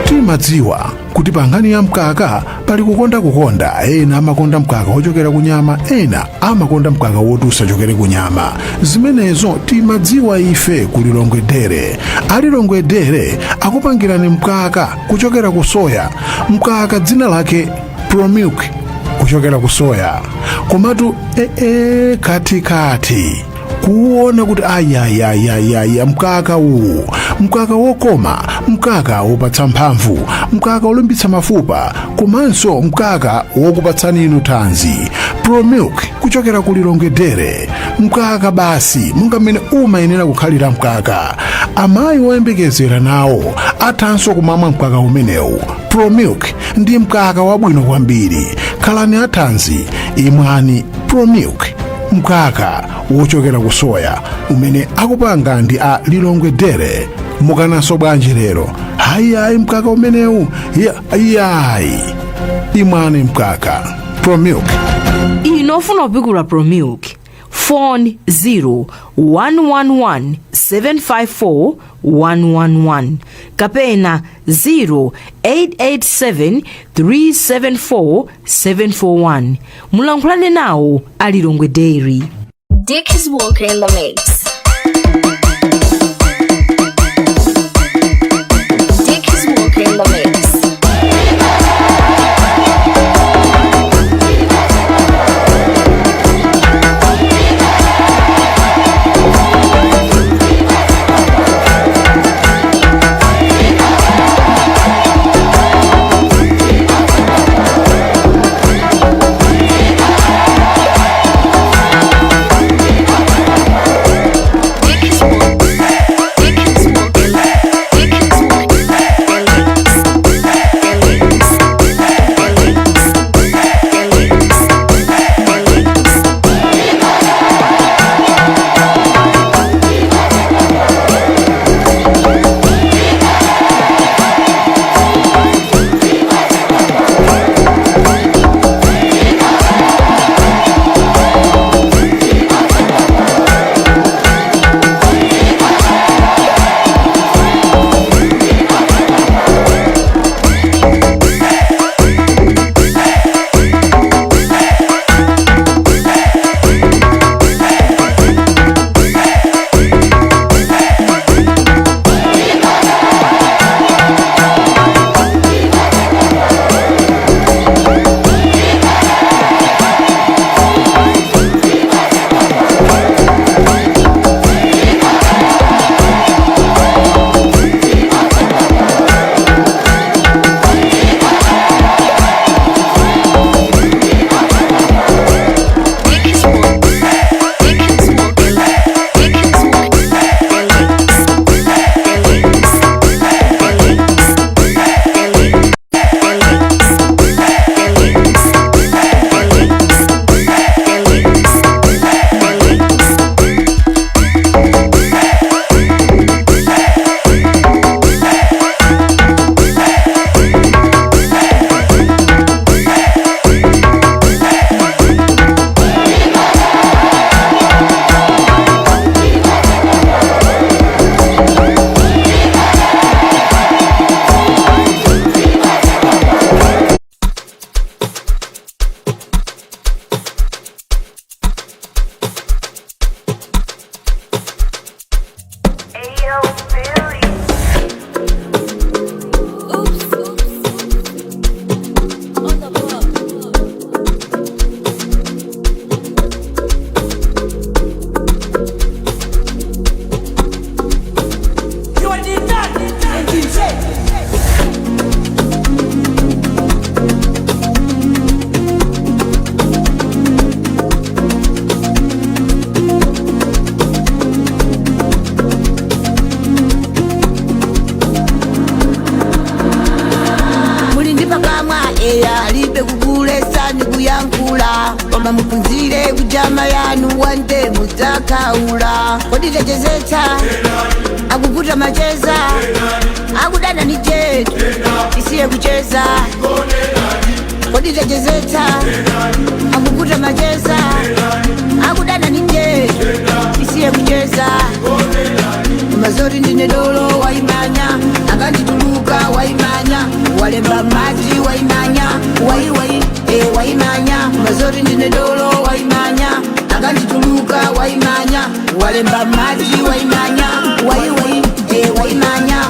Timadziwa kuti pa nkhani ya mkaka pali kukonda kukonda. Ena amakonda mkaka wochokera ku nyama, ena amakonda mkaka woti usachokere ku nyama. Zimenezo timadziwa ife ku Lilongwe Dairy. A Lilongwe Dairy akupangirani mkaka kuchokera ku soya, mkaka dzina lake Promilk kuchokera ku soya. Komatu ee, katikati kuona kuti ayayayayaya, mkaka uwu, mkaka wokoma, mkaka wopatsa mphamvu, mkaka wolimbitsa mafupa, komanso mkaka wokupatsani inu thanzi. Promilk kuchokera ku Lilongwe Dairy, mkaka basi monga mmene umayenera kukhalira mkaka. Amayi woyembekezera nawo athanso kumamwa mkaka umenewu. Promilk ndi mkaka wabwino kwambiri. Khalani athanzi, imwani Promilk, mkaka wochokera ku soya umene akupanga ndi a Lilongwe Dairy. Mukananso bwanji lero? Hayi, mkaka umenewu iyayi, imwani mkaka Promilk. Inu ofuna kupikula Promilk, phone 0 111 754 111 kapena 0887 374 741. Mulankhulane nawo a Lilongwe Dairy. Dick is Walker in the mix. Dick is Walker in the mix. Mudzakaula kodi techezetsa akukuta macheza akudana ni chetu tisiye kucheza kodi techezetsa akukuta macheza akudana ni chetu tisiye kucheza. Mazori ndine dolo waimanya akandituluka waimanya walemba maji waimanya waiwai e waimanya. Mazori ndine dolo waimanya akandituluka waimanya walemba maji waimanya waiwai e waimanya.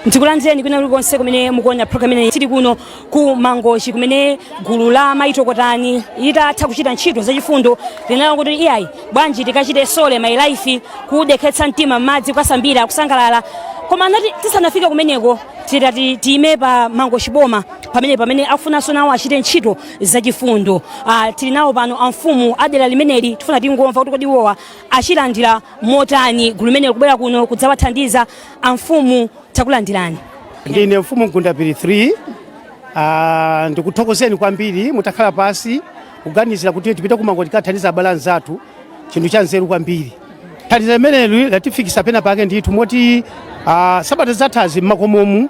Ndikulandireni kwina kulikonse kumene mukuona program imeneyi. Tili kuno ku Mangochi kumene gulu la Maitokotani itatha kuchita ntchito zachifundo linayo kuti iyayi, bwanji tikachite sole my life, kudekhetsa mtima m'madzi, kukasambira, kusangalala. Koma anati tisanafike kumeneko titati tiyime pa Mangochi boma pamene akufunanso nawo achite ntchito zachifundo. Tili nawo pano amfumu adera limeneli. Tifuna tingomva kuti kodi iwowa achilandira motani gulu limene kubwera kuno kudzawathandiza. Amfumu, takulandirani. Ndine mfumu Mgundapiri 3. Ndikuthokozeni kwambiri mutakhala pasi kuganizira kuti tipite kumango tikathandiza abale anzathu, chinthu cha nzeru kwambiri. Thandizo limeneli latifikisa pena pake ndithu moti sabata zathazi mmakomomu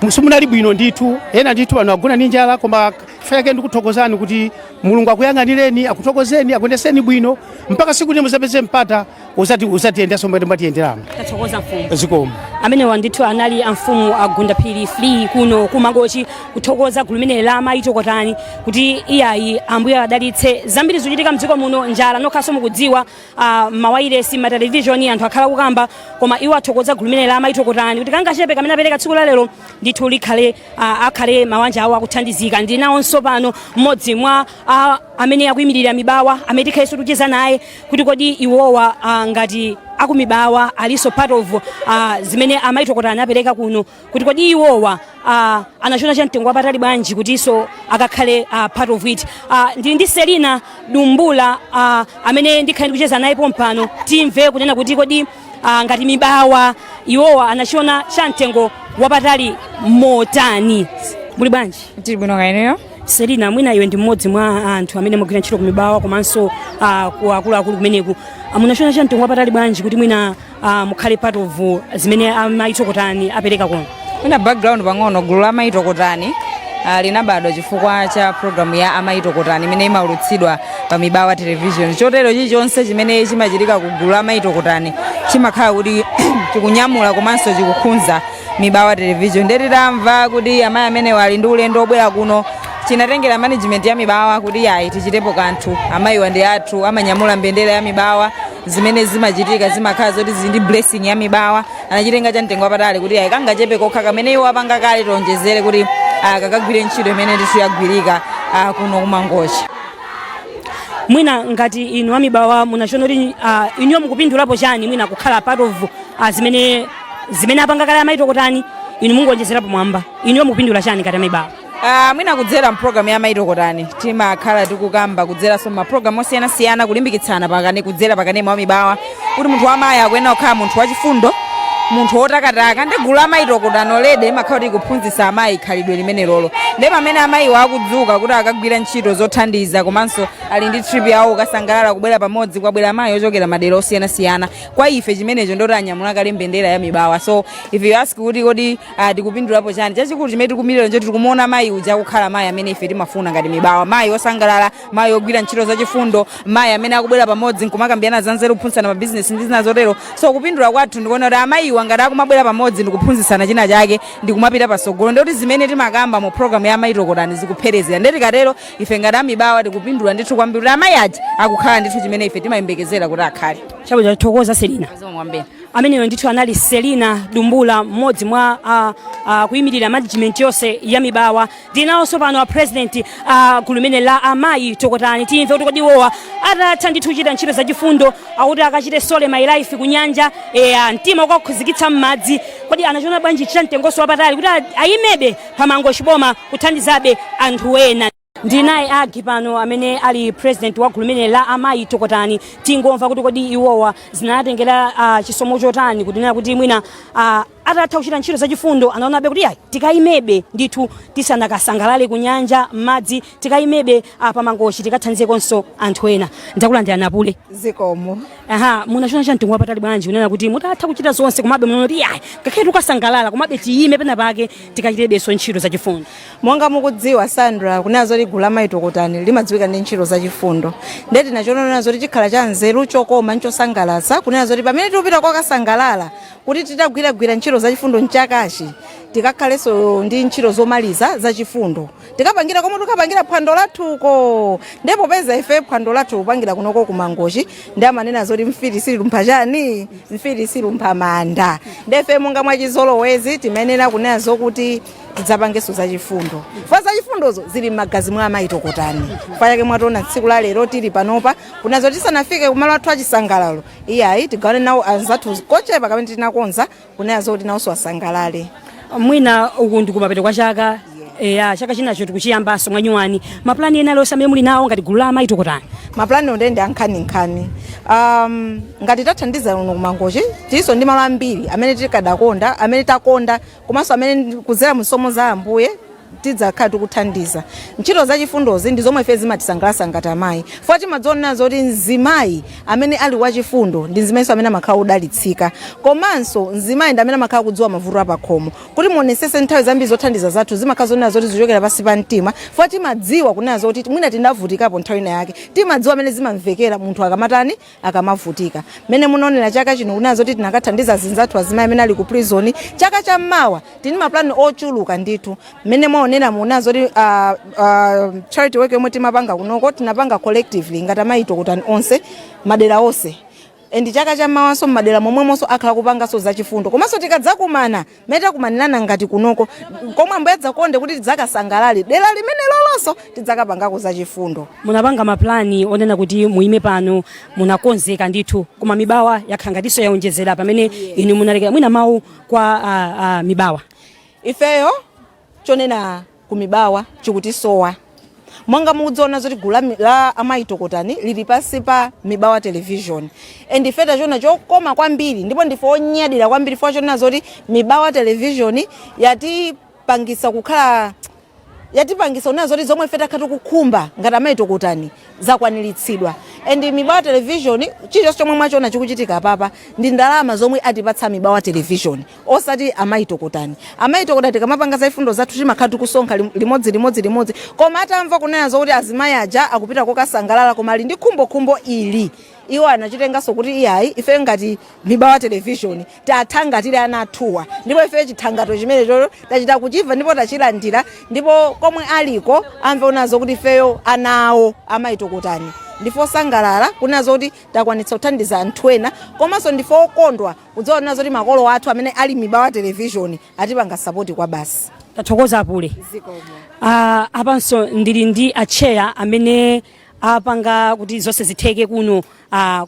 simunali bwino ndithu, ena ndithu anthu agona ndi njala. Koma chifukwa chake ndikuthokozani kuti Mulungu akuyang'anireni, akuthokozeni, akuyendeseni bwino mpaka siku lino muzapeze mpata usatiyenderanso mmene mwatiyenderamo. Tathokoza, mfumu. Zikomo. Amenewa ndithu anali amfumu a Gundapiri 3 kuno kumangochi, kuthokoza gulu limene la Maitokotani kuti iyayi, Ambuye adalitse. Zambiri zikuchitika mdziko muno, njala nokhaso mukudziwa, mawairesi, matelevishoni, anthu akhala kukamba. Koma iwo athokoza gulu limene la Maitokotani kuti kangachepe kamene apereka tsiku la lero ndithu likhale akhale mawanja awo akuthandizika. Ndi nawonso pano mmodzi mwa amene akuyimirira Mibawa amene tikhalenso tikucheza naye kuti kodi iwowa ngati akumibawa alinso part of zimene Amaitokotani apereka kuno, kuti kodi iwowa anachiona cha mtengo wapatali bwanji kutinso akakhale part of it. Ndili ndi Selina Dumbula amene ndikhale ndikucheza naye pompano, timve kunena kuti kodi ngati Mibawa iwowa anachiona cha mtengo wapatali motani. Muli bwanji? Tili bwino, kaeneyo? Selina, mwina iwe ndi mmodzi mwa anthu amene mugwira ntchito ku Mibawa komanso ku akuluakulu kumeneku. Munachiona cha mtengo wapatali bwanji kuti mwina mukhale part of zimene Amaitokotani apereka kuno? Mwina background pang'ono, gulu la Amaitokotani linabadwa chifukwa cha programu ya Amaitokotani imene imaulutsidwa pa Mibawa Television. Chotero chilichonse chimene chimachitika ku gulu la Amaitokotani chimakhala kuti chikunyamula komanso chikukhudza Mibawa Television. Ndiye titamva kuti amayi amenewa ali ndi ulendo wobwera kuno, chinatengera management ya Mibawa kuti yayi, tichitepo kanthu. Amayiwa ndi athu, amanyamula mbendera ya Mibawa. Zimene zimachitika zimakhala zoti zili ndi blessing ya Mibawa. Anachitenga cha mtengo wapatali kuti ayi, kangachepe kokha kamene iwo apanga kale tionjezere kuti kakagwire ntchito imene ndithu yagwirika kuno kumangochi. Mwina ngati inu amibawa munachiona kuti inuyo mukupindulapo chani, mwina kukhala part of zimene apanga kale Amaitokotani, inu mungonjezerapo mwamba, inuyo mukupindula chani ngati amibawa? Mwina kudzera mpulogalamu ya Amaitokotani timakhala tikukamba kudzeranso mapulogalamu osiyanasiyana kulimbikitsana pakane kudzera pakanema wa Mibawa kuti munthu wamayi akuyenera kukhala munthu wachifundo, Munthu wotakataka ndi gulu la Amayi Tokotani already imakhala kuti ikuphunzitsa amayi khalidwe limene lolo. Ndi pamene amayiwo akudzuka kuti akagwira ntchito zothandiza, komanso ali ndi trip yawo kukasangalala, kubwera pamodzi, kwabwera amayi ochokera madera osiyanasiyana, kwa ife chimenecho ndoti anyamula kale mbendera ya Mibawa. So if you ask kuti kodi tikupindulapo chani, chachikulu chimene tikupindula nchoti tikumuona mayi uja akukhala mayi amene ife timafuna ngati Mibawa, mayi osangalala, mayi ogwira ntchito zachifundo, mayi amene akubwera pamodzi nkumakambirana zanzeru, kuphunzitsana mabizinesi ndi zina zotero. So kupindula kwathu ndikuona kuti amayiwa ngati akumabwera pamodzi ndikuphunzitsana china chake ndikumapita pasogolo, ndikuti zimene timakamba mu program ya Amayi Tokotani zikupherezera. Ndiye tikatero ife ngati Amibawa tikupindula ndithu kwambiri kuti amayi aja akukhala ndithu chimene ife timayembekezera kuti akhale. Chabwino, tathokoza, Selina. Zikomo kwambiri. Ameneyo ndithu anali Selina Dumbula, mmodzi mwa kuyimirira management yonse ya Mibawa. Ndinawonso pano a president gulu limene la Amayi Tokotani. Timve kuti kodi iwowa atatha ndithu kuchita ntchito zachifundo, akuti akachite sole my life kunyanja, mtima ukakhuzikitsa m'madzi, kodi anachiona bwanji cha mtengonso wapatali kuti ayimebe pamangochi boma kuthandizabe anthu ena? Ndinaye Agi pano amene ali president wa gulu limene la Amayi Tokotani. Tingomva kuti kodi iwowa zinatengera chisomo chotani kuti nena kuti mwina atatha kuchita ntchito zachifundo anaonabe kuti ayi, tikayimebe ndithu tisanakasangalale kunyanja m'madzi, tikayimebe pamangochi tikathandizekonso anthu ena. Ndakulandira, Napule. Zikomo. Aha, munachiona cha mtengo wapatali bwanji kunena kuti mutatha kuchita zonse komabe munaona kuti ayi, ngakhale tikasangalala komabe tiyime pena pake tikachitebenso ntchito zachifundo? Monga mukudziwa, Sandra, kunena zoti gulu la Amayi Tokotani limadziwika ndi ntchito zachifundo, ndiye tinachiona zoti chikhala cha nzeru, chokoma, nchosangalatsa kunena zoti pamene tikupita kwakasangalala, kuti titagwiragwira ntchito zachifundo mchakachi, tikakhalenso ndi ntchito zomaliza zachifundo tikapangira komwe tikapangira phwando lathuko. Ndipo popeza ife phwando lathu kupangira kunoko kumangochi, ndi amanena zoti mfiti silumpha chani, mfiti silumpha manda. Ndefe monga mwachizolowezi timayenera kunena zokuti tidzapangenso zachifundo fa zachifundozo zili m'magazi mwa Amayi Tokotani. Fayake mwationa tsiku la lero tili panopa kunazo, tisanafike kumalo athu achisangalalo, iyayi, tigawane nawo anzathu kochepa kamene tinakonza kunena zoti nawonso asangalale. Mwina uku ndi kumapeto kwa chaka, eya, chaka chinacho tikuchiyambanso mwanyuwani. Mapulani ena alionse amene muli nawo ngati gulu la Amayi Tokotani? Mapulani onde ndi ankhaninkhani. Ngati tathandiza uno kumangochi, tilinso ndi malo ambiri amene tikadakonda, amene takonda, komanso amene kudzera mu somo za Ambuye tidzakhala tikuthandiza. Ntchito zachifundozi ndi zomwe ife zimatisangalatsa ngati amayi, fuwa timadziona zoti mzimayi amene ali wachifundo ndi mzimayinso amene amakhala wodalitsika, komanso mzimayi ndi amene amakhala kudziwa mavuto apakhomo. Kuti muonesese, nthawi zambiri zothandiza zathu zimakhala zonena zoti zichokera pansi pa mtima, fuwa timadziwa kunena zoti mwina tinavutikapo nthawi ina yake, timadziwa amene zimamvekera munthu akamatani, akamavutika. Mmene munaonera chaka chino kunena zoti tinakathandiza zinzathu azimayi amene ali ku prison, chaka chammawa tini mapulani ochuluka ndithu. Mmene mwaonera muona zoti charity work yomwe timapanga kunoko tinapanga collectively ngati Amayi Tokotani onse, madera onse, and chaka chammawanso mmadera momwemonso akhala kupanganso zachifundo. Komanso tikadzakumana mmene takumanirana ngati kunoko, komwe Ambuye adzakonde kuti tidzakasangalale dera limene lolonso, tidzakapangako zachifundo. Munapanga mapulani onena kuti muime pano, munakonzeka ndithu, koma Mibawa yakhala ngatinso yaonjezera pamene inu munalekera. Mwina mawu kwa Mibawa? Ifeyo chonena ku Mibawa chikutisowa. Monga mukudziona zoti gulu la Amayi Tokotani lili pansi pa Mibawa Television, and ife tachiona chokoma kwambiri ndipo ndife onyadira kwambiri fo chonena zoti Mibawa Television yatipangisa kukhala, yatipangisa kunena zoti zomwe ife takhala tikukhumba ngati Amayi Tokotani zakwaniritsidwa. And Mibawa Television, chilichonse chomwe mwachiona chikuchitika papa ndi ndalama zomwe atipatsa Mibawa Television, osati Amayi Tokotani. Amayi Tokotani tikamapanga zachifundo zathu timakhala tikusonkha limodzi limodzi limodzi, koma atamva kunena zokuti azimayi aja akupita kokasangalala koma ali ndi khumbokhumbo ili, iwo anachitenganso kuti iyayi, ife ngati Mibawa Television tathangatire ana athuwa. Ndipo ife chithangato chimene chocho tachita kuchimva ndipo tachilandira, ndipo komwe aliko amve unazo kuti ifeyo ana awo Amayi Tokotani ndife osangalala kunena zoti takwanitsa kuthandiza anthu ena, komanso ndife okondwa kudziwa kunena zoti makolo athu amene ali Mibawa Television atipanga support kwa basi. Tathokoza, Apule. Apanso ndili ndi acheya amene apanga kuti zonse zitheke kuno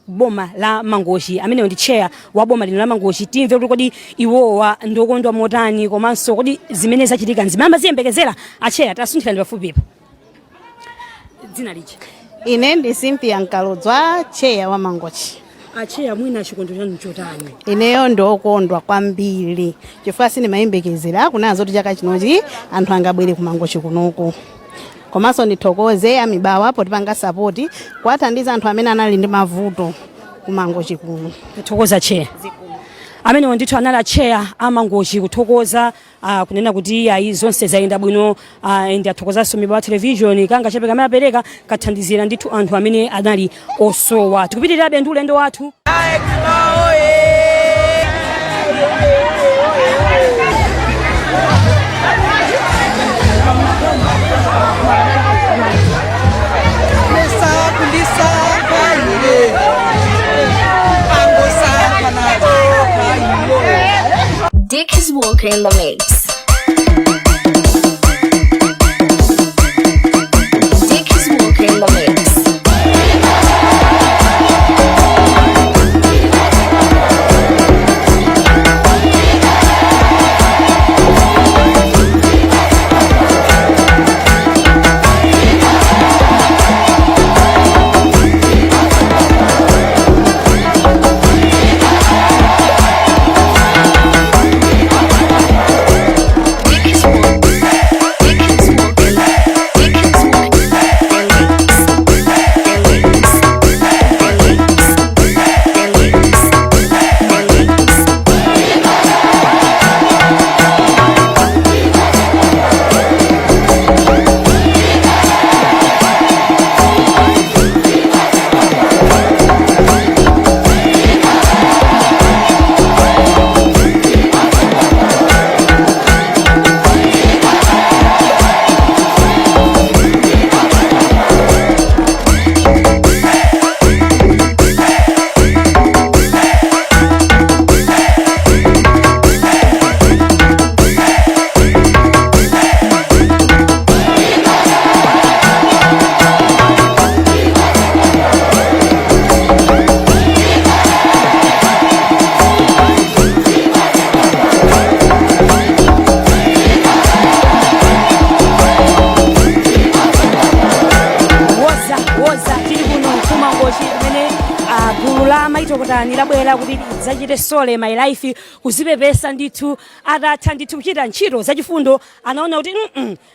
boma la Mangochi. Ameneyo ndi chair wa boma lino la Mangochi. Timve kuti kodi iwowa ndokondwa motani, komanso kodi zimene zachitika nzimene amaziyembekezera. Acheya, tasunthirani pafupipa. Dzina lija? Ine ndi Cynthia Nkaludzwa, chair wa Mangochi. Acheya, mwina chikondo chanu chotani? Ineyo ndokondwa kwambiri chifukwa sindimayembekezera kunazo kuti chaka chinochi anthu angabwere kuMangochi kunoku. Komanso ndithokoze aMibawa potipanga support kuwathandiza anthu amene anali ndi mavuto kuMangochi kuno. Kuthokoza, cheya. Amenewo ndithu anali acheya aMangochi kuthokoza, kunena kuti ayi, zonse zayenda bwino, and athokozanso Mibawa Television kanga chape kamene apereka kathandizira ndithu anthu amene anali osowa. Tikupitirirabe ndi ulendo wathu. Dick is Walker in the mix. Dick is Walker in the mix. Dick is Walker. Dick is Walker. Dick is Walker in the mix. In the mix. In the mix. In the mix. In the mix. Woza woza, tili kuno kuMangochi kumene gulu la Maitokotani labwera kuti lidzachite Sorry My Life, kuzipepesa ndithu atatha ndithu kuchita ntchito zachifundo. Anaona kuti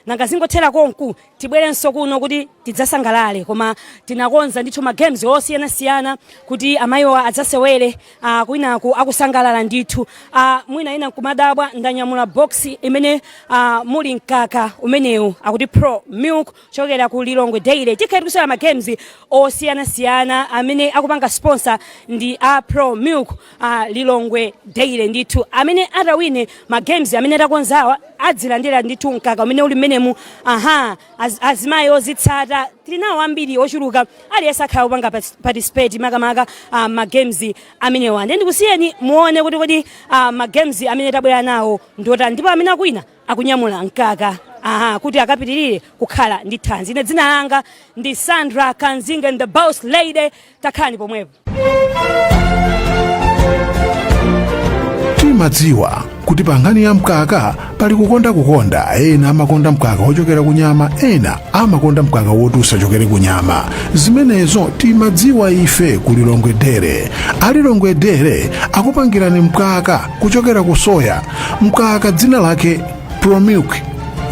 nanga zingothera konku, tibwerenso kuno kuti tidzasangalale. Koma tinakonza ndithu ma games osiyanasiyana kuti amayiwa adzasewere, kwinaku akusangalala ndithu. Mwina ina nkumadabwa, ndanyamula box imene muli mkaka umenewu, akuti Pro Milk, chokera ku Lilongwe Dairy. Tikhale tikusewera ma games osiyanasiyana amene akupanga sponsor ndi a Pro Milk, Lilongwe Dairy ndithu. Amene atawine ma games amene takonzawa adzilandira ndithu mkaka umene uli mmenemu. Aha, azimayi ozitsata tili nawo ambiri ochuluka, aliyense akhala kupanga participate makamaka ma games amenewa. Ndiye ndikusiyeni muone kuti kodi ma games amene tabwera nawo ndiotani, ndipo amene akuwina akunyamula mkaka, aha, kuti akapitirire kukhala ndi thanzi. Ine dzina langa ndi Sandra Kanzinga, the boss lady. Takhalani pomwepo. Timadziwa kuti pa nkhani ya mkaka pali kukonda kukonda. Ena amakonda mkaka wochokera ku nyama, ena amakonda mkaka woti usachokere ku nyama. Zimenezo timadziwa ife ku Lilongwe Dairy. ALilongwe Dairy akupangirani mkaka kuchokera ku soya, mkaka dzina lake Promilk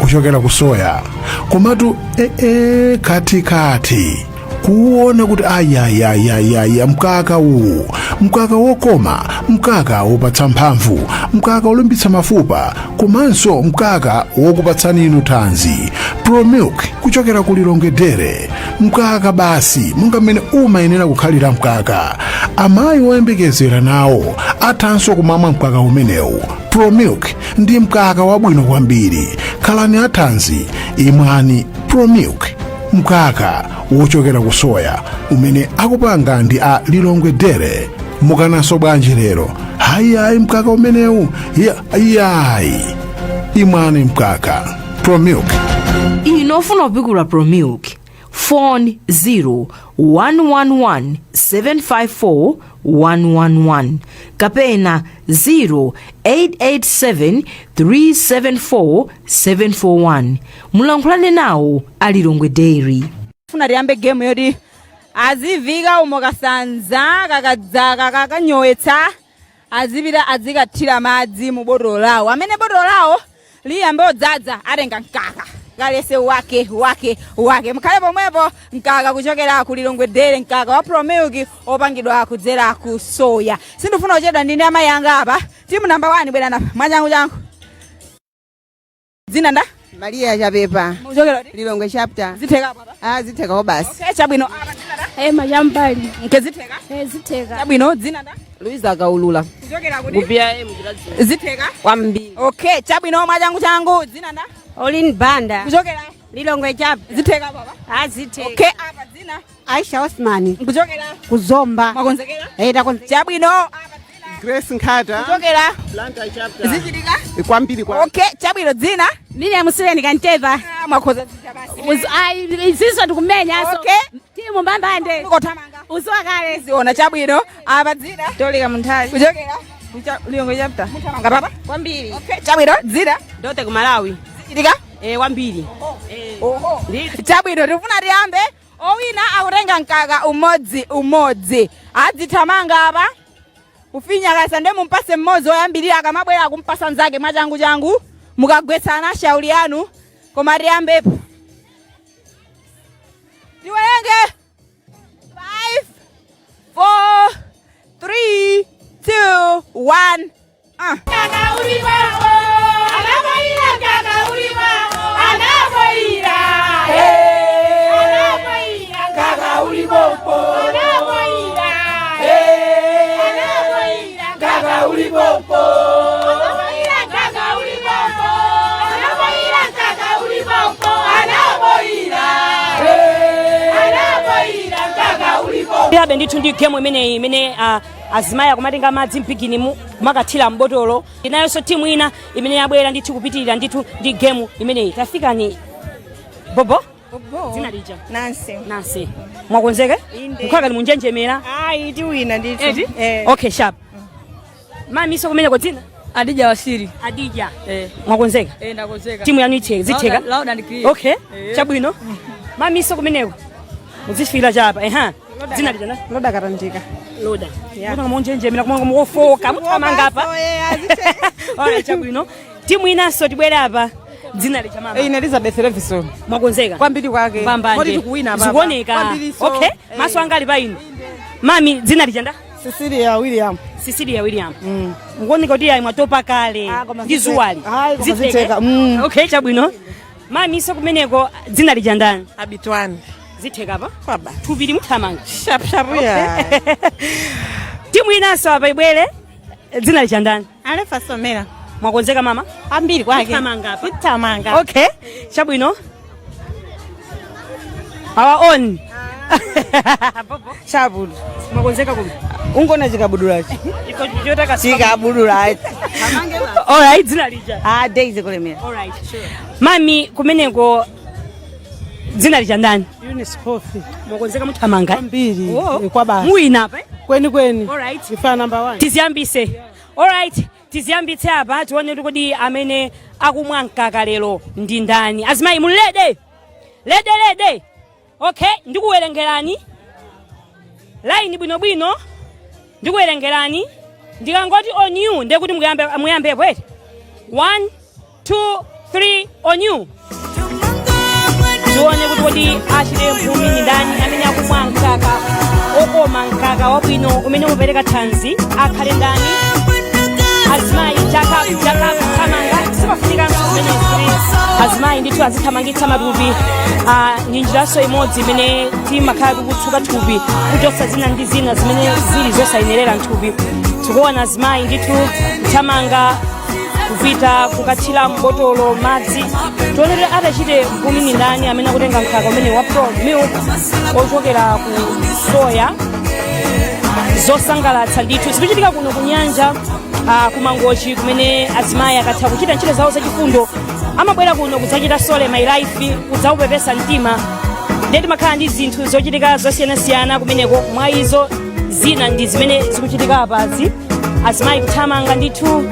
kuchokera ku soya. Komatu ee, katikati kuona kuti ayayayayaya, mkaka uwu, mkaka wokoma, mkaka wopatsa mphamvu, mkaka wolimbitsa mafupa, komanso mkaka wokupatsani inu thanzi. Promilk kuchokera ku Lilongwe Dairy, mkaka basi monga mmene umayenera kukhalira mkaka. Amayi woyembekezera nawo athanso kumamwa mkaka umenewu. Promilk ndi mkaka wabwino kwambiri. Khalani athanzi, imwani Promilk, mkaka wochokera ku soya umene akupanga ndi a Lilongwe Dairy. Mukananso bwanji lero? Hayi, mkaka umenewu iyayi, imwani mkaka Promilk. Inu ofuna kupikula Promilk, phone 0 111 754 111 kapena 0887 374 741. Mulankhulane nawo a Lilongwe Dairy. Funa tiyambe game yoti Azivika umo kasanza kakadzaka kakanyowetsa, azipita azikathira madzi mu botolo lawo. Amene botolo lawo liyambe odzadza atenga mkaka kalese wake wake wake. Mukhale pomwepo. Mkaka kuchokera ku Lilongwe Dairy, mkaka wa Promilk opangidwa kudzera ku soya. Sindifuna kuchedwa, ndine amayi anga apa. Timu namba 1, bwera napa mwachangu changu. Dzina nda? Maria Chapepa. Mukuchokera kuti? Lilongwe chapter. Zitheka apa? Ah, zitheka basi. Okay, chabwino. Apa dzina nda? Ema Chambali. Nke zitheka? Eh, zitheka. Chabwino, dzina nda? Luiza Kaulula. Kuchokera kuti? Ku BIM Chiradzulu. Zitheka? Kwambiri. Okay, chabwino, mwachangu changu. Dzina nda? Olin Banda. Kuchokera? Lilongwe chapter. Zitheka papa? Ah, zitheka. Okay, apa dzina? Aisha Osman. Kuchokera? Kuzomba. Mwakonzekera? Eh, takonzekera. Chabwino. Apa dzina? Grace Nkhata. Kuchokera? Blantyre chapter. Zichitika? Kwambiri kwa. Okay, chabwino, dzina? Miriam Sileni Kanteva. Ah, mwakhoza zita basi. Ayi, iziso ndikumenya so. Okay. Timu mbambande. Mukothamanga. Uziwa kale. Ziona, chabwino. Apa dzina? Tolika Munthali. Kuchokera? Lilongwe chapter. Muthamanga papa? Kwambiri. Okay, chabwino, dzina? Ndote ku Malawi. Zichitika? Eh, kwambiri. Oho. Chabwino, tikufuna tiyambe. Owina akutenga mkaka umodzi umodzi. Adzithamanga apa. Kufinya kasa, ndiye mumpase mmodzi oyambirira, akamabwera akumpasa nzake mwachangu changu. Mukagwetsana, shauri yanu, koma tiyambepo. Tiwerenge 5, 4, 3, 2, 1. Ah. Kaka uliwapo, anaboira, kaka uliwapo, anaboira, anaboira, kaka ulipopo, anaboira, anaboira, kaka ulipopo, anaboira, kaka ulipopo, anaboira, kaka ulipopo, anaboira, anaboira, kaka ulipopo. Yabe ndithu ndi gemu imeneyi imene azimayi akumatenga madzi mpiginimu kumakathira mbotolo. Inayonso timu ina imene yabwera ndithu kupitirira ndithu ndi gemu imeneyi. Tafikani bobo. Dzina lija? Nancy. Nancy, mwakonzeka? Inde. Mukhala munjenjemera? Ayi, tiwina ndithu. Eti? Eh. Okay, sharp. Mami, so kumeneko dzina? Adija Wasiri. Adija. Eh. Mwakonzeka? Eh, ndakonzeka. Timu yanu itheka, zitheka? Loud and clear. Okay. Eh. Chabwino. Mami, so kumeneko muzifira chapa eha. Dzina lija na? Loda Katanjika. Loda. Yeah. Kuti munjenjemera kumanga mukofoka muthamanga apa. Alright, chabwino. Timu inanso tibwere apa. Dzina lija, mama? Ine Elizabeth Levison. Mwakonzeka? Kwambiri kwake. Pambanje. Moti tikuwina papa. Zikuoneka. Kwambiri so. Okay. Maso anga ali pa inu. Mami, dzina lija nda? Cecilia William. Cecilia William. Mukuoneka kuti ayi, mwatopa kale ndi zuwali. Ayi, koma Zitheka? zitheka. Okay, chabwino. Mami, so kumeneko dzina lija ndani? Abitwani. Zitheka apa? Kwaba. Thupiri muthamanga. Sharp sharp ya. Timu inanso apa ibwere. Dzina lija ndani? Alefa Somera. Mwakonzeka, mama? Ambiri kwake. Muthamanga apa? Muthamanga. Okay, chabwino. Our own. Chabudu. Mwakonzeka kumi? Ungona chikabudulachi. Chotaka. Chikabudulachi. Alright, dzina lija? Ah, Daisy Kulemera. Alright. Mami, kumeneko dzina lija ndani? Eunice Coffee. Mwakonzeka, muthamanga? Kwambiri. Oh. Kwa basi. Muwina apa, eh? Kweni kweni. Alright. Ifa number 1. Tiziyambise. Alright, tiziyambitse apa, tione kuti kodi amene akumwa mkaka lero ndi ndani. Azimayi, muli ready? Ready, ready? Okay, ndikuwerengerani laini bwinobwino. Ndikuwerengerani, ndikangoti "on you" ndiye kuti muyambepo, eti? 1, 2, 3, on you. Tione kuti kodi achite mphumi ndi ndani, amene akumwa mkaka okoma, mkaka wabwino umene umapereka thanzi akhale ndani. Azimayi, chaka chaka kuthamanga sipafunikanso zimenezi kuti azimayi ndithu azithamangitsa matupi. Ndi njiranso imodzi imene timakhala tikutsuka thupi, kuchotsa zina ndi zina zimene zili zosayenerera mthupi. Tikuona azimayi ndithu kuthamanga kupita kukathira mbotolo madzi. Tione kuti atachite mphumi ndi ndani amene akutenga mkaka umene wa Pro Milk ochokera ku soya. Zosangalatsa ndithu zikuchitika kuno ku nyanja, kumangochi, kumene azimayi akatha kuchita ntchito zawo zachifundo amabwera kuno kudzachita sole my life, kudzaupepesa mtima. Ndiye timakhala ndi zinthu zochitika zosiyanasiyana kumeneko. Mwa izo zina ndi zimene zikuchitika apazi, azimayi kuthamanga ndithu.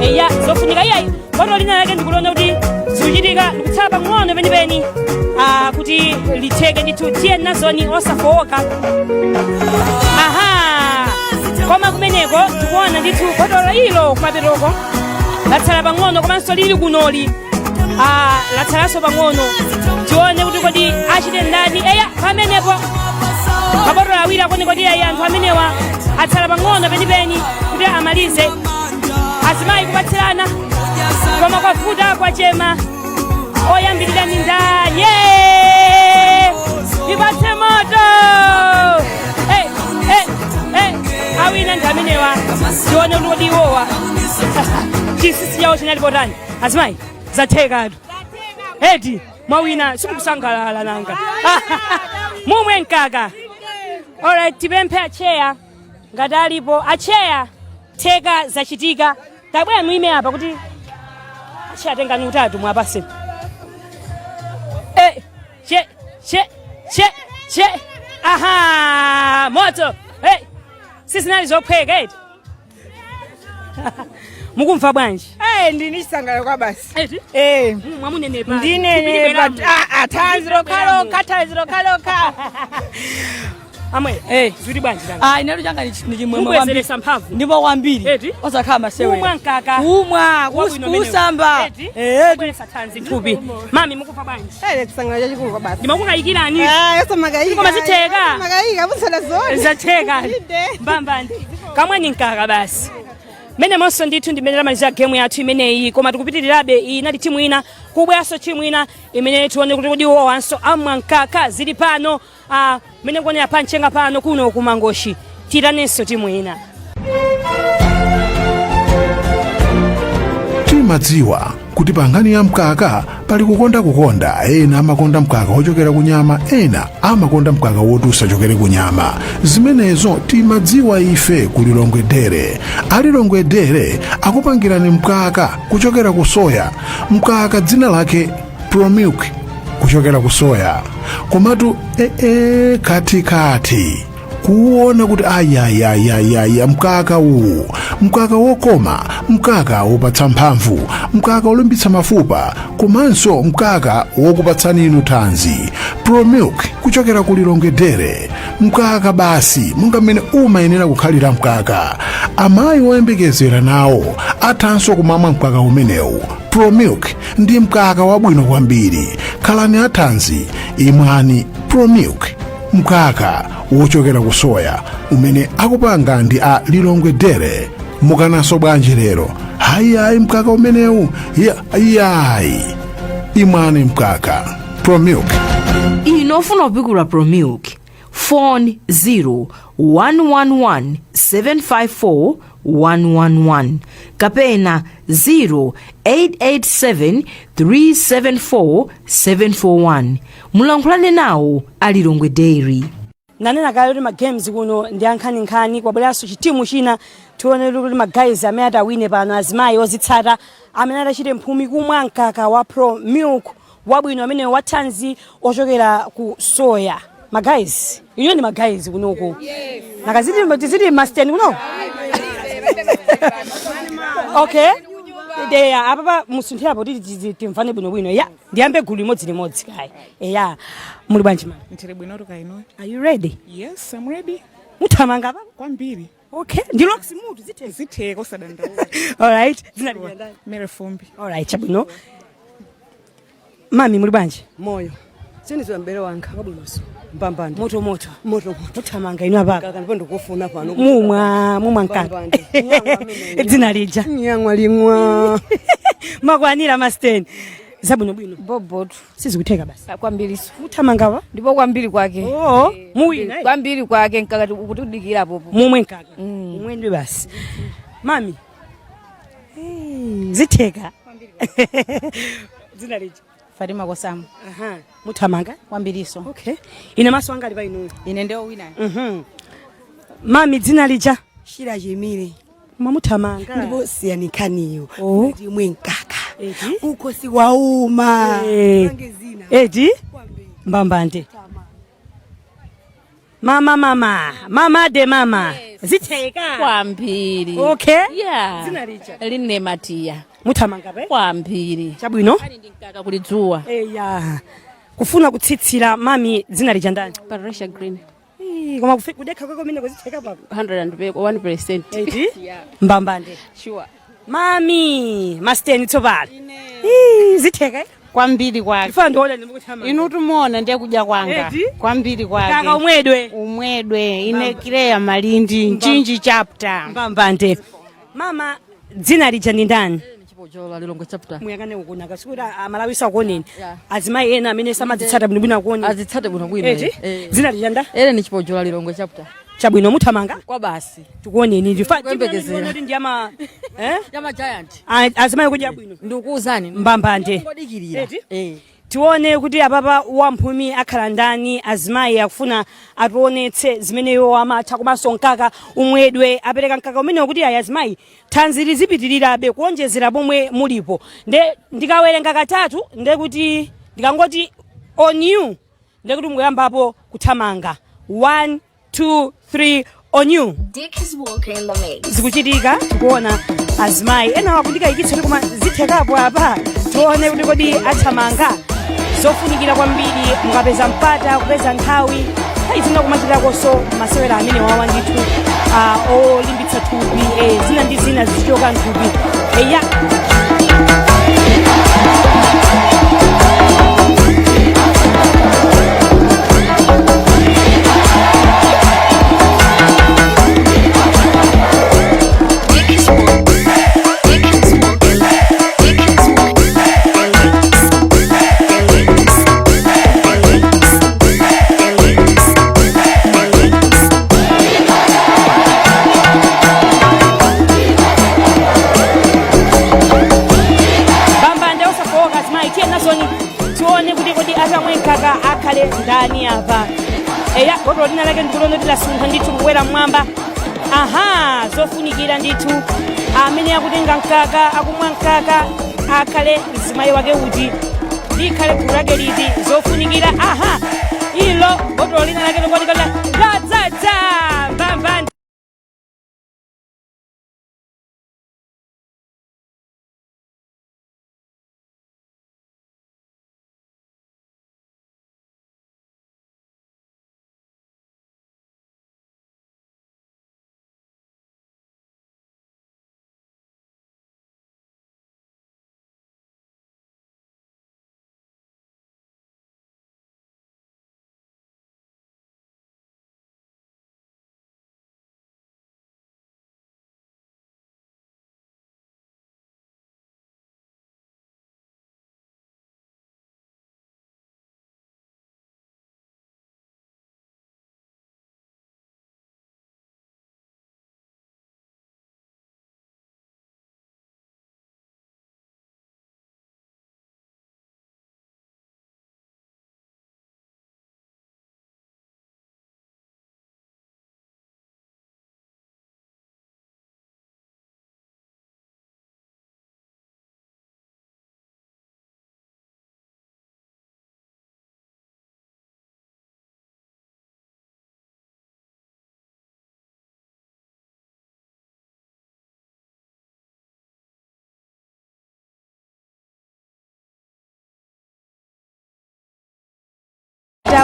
Eya, zofunika. Iyayi, botolo lina lake ndikuliona kuti zikuchitika, ndikutsala pang'ono penipeni. kuti litheke ndithu. Tiye nazoni, osafowoka. Aha, koma kumeneko tikuona ndithu botolo ilo kumapetoko latsala pang'ono, komanso lili kunoli latsalanso pang'ono. Tione kuti kodi achite ndani. Eya, pamenepo mabotolo awiri akone. Kodi ayi, anthu amenewa atsala pang'ono penipeni kuti amalize. Azimayi kupatsirana, koma kwavuta, kwachema. Oyambirira ni ndani? Ye! Ipatse moto! Hey, hey, hey. Awina ndi amenewa. Tione kuti kodi iwowa chinsinsi chawo chinali potani. Azimayi, zathekatu eti? Mwawina, simukusangalala nanga? Mumwe mkaka. Alright, tipemphe acheya ngati alipo. Acheya, theka, zachitika. Tabwera muime apa kuti acheya tengani utatu mwapase. Eh, che che che che, aha, moto! Eh, sizinali zophweka eti? Mukumva bwanji? Eh, ndini chisangalalo kwa basi. Eti? Eh. Mwamunenepa. Ndinenepa. Ah, ah, thanzi lokhalokha, thanzi lokhalokha. Amwe. Eh. Zili bwanji nanga? Ah, inetu changa ni chimwemwe. Mubwezeresa mphamvu. Ndipo kwambiri. Eti? Osakhala masewera. Kumwa mkaka. Kumwa, Wabwino umenewo. kusamba. Eti? Eh. Kubweretsa thanzi mthupi. Mami, mukufa bwanji? Eh, chisangalalo chachikulu kwa basi. Ndimakukayikirani. Ah, osamakayika. Koma zitheka. Osamakayika, busana zone. Zatheka. Mbambandi. Kamweni mkaka basi. Mene monso ndithu ndimene tamalizira gemu yathu imeneyi, koma tikupitirirabe. Iyi inali timu ina, kubweranso timu ina imene tione kuti kodi iwowanso amwa mkaka. Zili pano mene kuonera pa mchenga pano kuno kumangochi. Tiitanenso timu ina. Timadziwa kuti pa nkhani ya mkaka pali kukonda kukonda. Ena amakonda mkaka wochokera ku nyama, ena amakonda mkaka woti usachokere ku nyama. Zimenezo timadziwa ife ku Lilongwe Dairy. A Lilongwe Dairy akupangirani mkaka kuchokera ku soya, mkaka dzina lake Promilk kuchokera ku soya. Komatu ee, katikati kuona kuti ayayayayaya, mkaka uwu, mkaka wokoma, mkaka wopatsa mphamvu, mkaka wolimbitsa mafupa, komanso mkaka wokupatsani inu thanzi. Promilk kuchokera ku Lilongwe Dairy, mkaka basi monga mmene umayenera kukhalira mkaka. Amayi oyembekezera nawo athanso kumamwa mkaka umenewu. Promilk ndi mkaka wabwino kwambiri. Khalani athanzi, imwani Promilk, mkaka wochokera ku soya umene akupanga ndi a Lilongwe Dairy. Mukananso bwanji lero? Hayihayi, mkaka umenewu yayi, imwani mkaka Promilk. Inu ofuna kupikula Promilk, phone 0 111 754 111 kapena 0887 374 741. Mulankhulane nawo a Lilongwe Dairy. Nanena kale kuti ma games kuno ndi ankhaninkhani. Kwabweranso chitimu china. Tione kuti ma guys amene atawine pano, azimayi ozitsata amene atachite mphumi kumwa mkaka wa Pro Milk wabwino amene wathanzi ochokera ku soya. Ma guys, inu ndi ma guys kunoko? Nakaziti tiziti masten kuno? Okay, eya, apapa musunthirapo kuti timvane bwinobwino. Ya, ndiyambe gulu limodzi limodzi kayi. Eya, muli bwanji mama? Ndili bwino, tukaino. Are you ready? Yes, I'm ready. Muthamanga papa? Kwambiri. Okay, ndi locks mutu, zitheka? Zitheka, usadandaula. Alright, dzina lija ndani? Mary Fumbi. Alright, chabwino. Mami, muli bwanji? Moyo siniziwa mbere wanga. Wabwinonso. Mbambande. Moto moto. Moto moto. Muthamanga inu apapa? Kaka, ndipo ndikufuna pano. Mumwa mkaka? Mbambande. Dzina lija? Nyang'wa limwa. Makwanira masteni, zabwinobwino. Bobotu. Sizikutheka basi. Kwambiriso. Muthamangawa? Ndipo kwambiri kwake. Oh, muwina, eh? Kwambiri kwake, mkakati ukutudikira popo. Mumwe mkaka umwendwe basi. Mami, zitheka. Dzina lija? Fatima Kosamu. Aha, muthamanga? Kwambiriso. Okay, ine maso anga ali pa inuyo. Ine ndiyo wina. Mami, dzina lija? Shira Chimire. Mwamuthamanga? Ndipo siyanikhaniyo. Oh. Imwe mkaka ukhosi wauma. Eti, mbambande. Mama, mama, mama de mama, zitheka. Kwambiri. Okay. Yeah. Dzina lija? Line Matiya. Muthamanga pe? Kwambiri. Chabwino. Mkaka kuli dzuwa. Eya, Kufuna kutsitsira mami, dzina lija ndani? Patricia Green. Ii, koma kudekha kwako mene kuzitheka pako. 101%. Eti? Mbambande. Sure. Mami, masteni tsopano. Ii, zitheka, eh? Kwambiri kwake. Ifa ndiona ndimukutama. Inu tumuona ndiye kudya kwanga. Eti? Kwambiri kwake. Kaka umwedwe. Umwedwe. Ine Kileya Malindi, Mchinji chapter. Mbambande. Mama, dzina lija ndi ndani? Chipojola, Lilongwe chapter. Muyang'ane ukunaka sikuti Amalawi sakuoneni. Yeah. Azimayi ena amene samadzitsata bwinobwino akuoneni. Azitsate bwinobwino. Eti? Dzina lija nda? Ere ni Chipojola, Lilongwe chapter. Chabwino, muthamanga? Kwa basi. Tikuoneni ndifa. Kuyembekezera. Kuti ndi ama eh? Yama giant. Azimayi kudya bwino. Ndikuuzani. Mbambande. Ngodikirira. Eti? Tione kuti apapa wamphumi akhala ndani. Azimayi akufuna ationetse zimene iwo amatha, komanso mkaka umwedwe. Apereka mkaka umenewo kuti ayi, azimayi, thanzi lizipitirirabe kuonjezera pomwe mulipo. Nde ndikawerenga katatu, nde kuti ndikangoti "on you", nde kuti mukuyambapo kuthamanga. 1, 2, 3, on you. Dick is Walker in the mix. Zikuchitika, tikuona azimayi ena wakundikayikitsa kuti koma zithekapo apa. Tione kuti kodi athamanga. Zofunikira kwambiri mukapeza mpata, kupeza nthawi, nthawi zina kumachitakonso masewera amene wawa ndithu, olimbitsa thupi, zina ndi zina zichoka mthupi, eya. Dick is Walker. Dick is Walker. Dick is Walker. In the mix. In the mix. In the mix. In the mix. Mbambande, osafowoka azimayi, tiye nazoni, tione kuti kodi atamwe mkaka akhale ndani apa. Eya, botolo lina lake ndikuona kuti lasuntha ndithu kukwera mmwamba. Aha, zofunikira ndithu. Amene akutenga mkaka, akumwa mkaka, akhale mzimayi wake uti, likhale gulu lake liti? Zofunikira. Aha, ilo botolo lina lake likuoneka ladzadza. Mbambande.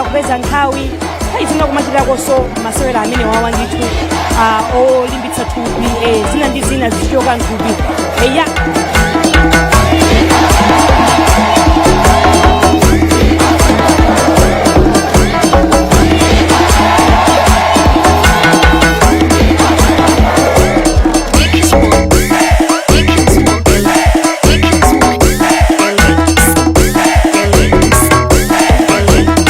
Kupeza nthawi, nthawi zina kumachitakonso masewera amene wawa ndithu, olimbitsa thupi, zina ndi zina zichoka mthupi, eya. Dick is Walker. Dick is Walker. Dick is Walker. In the mix. In the mix. In the mix.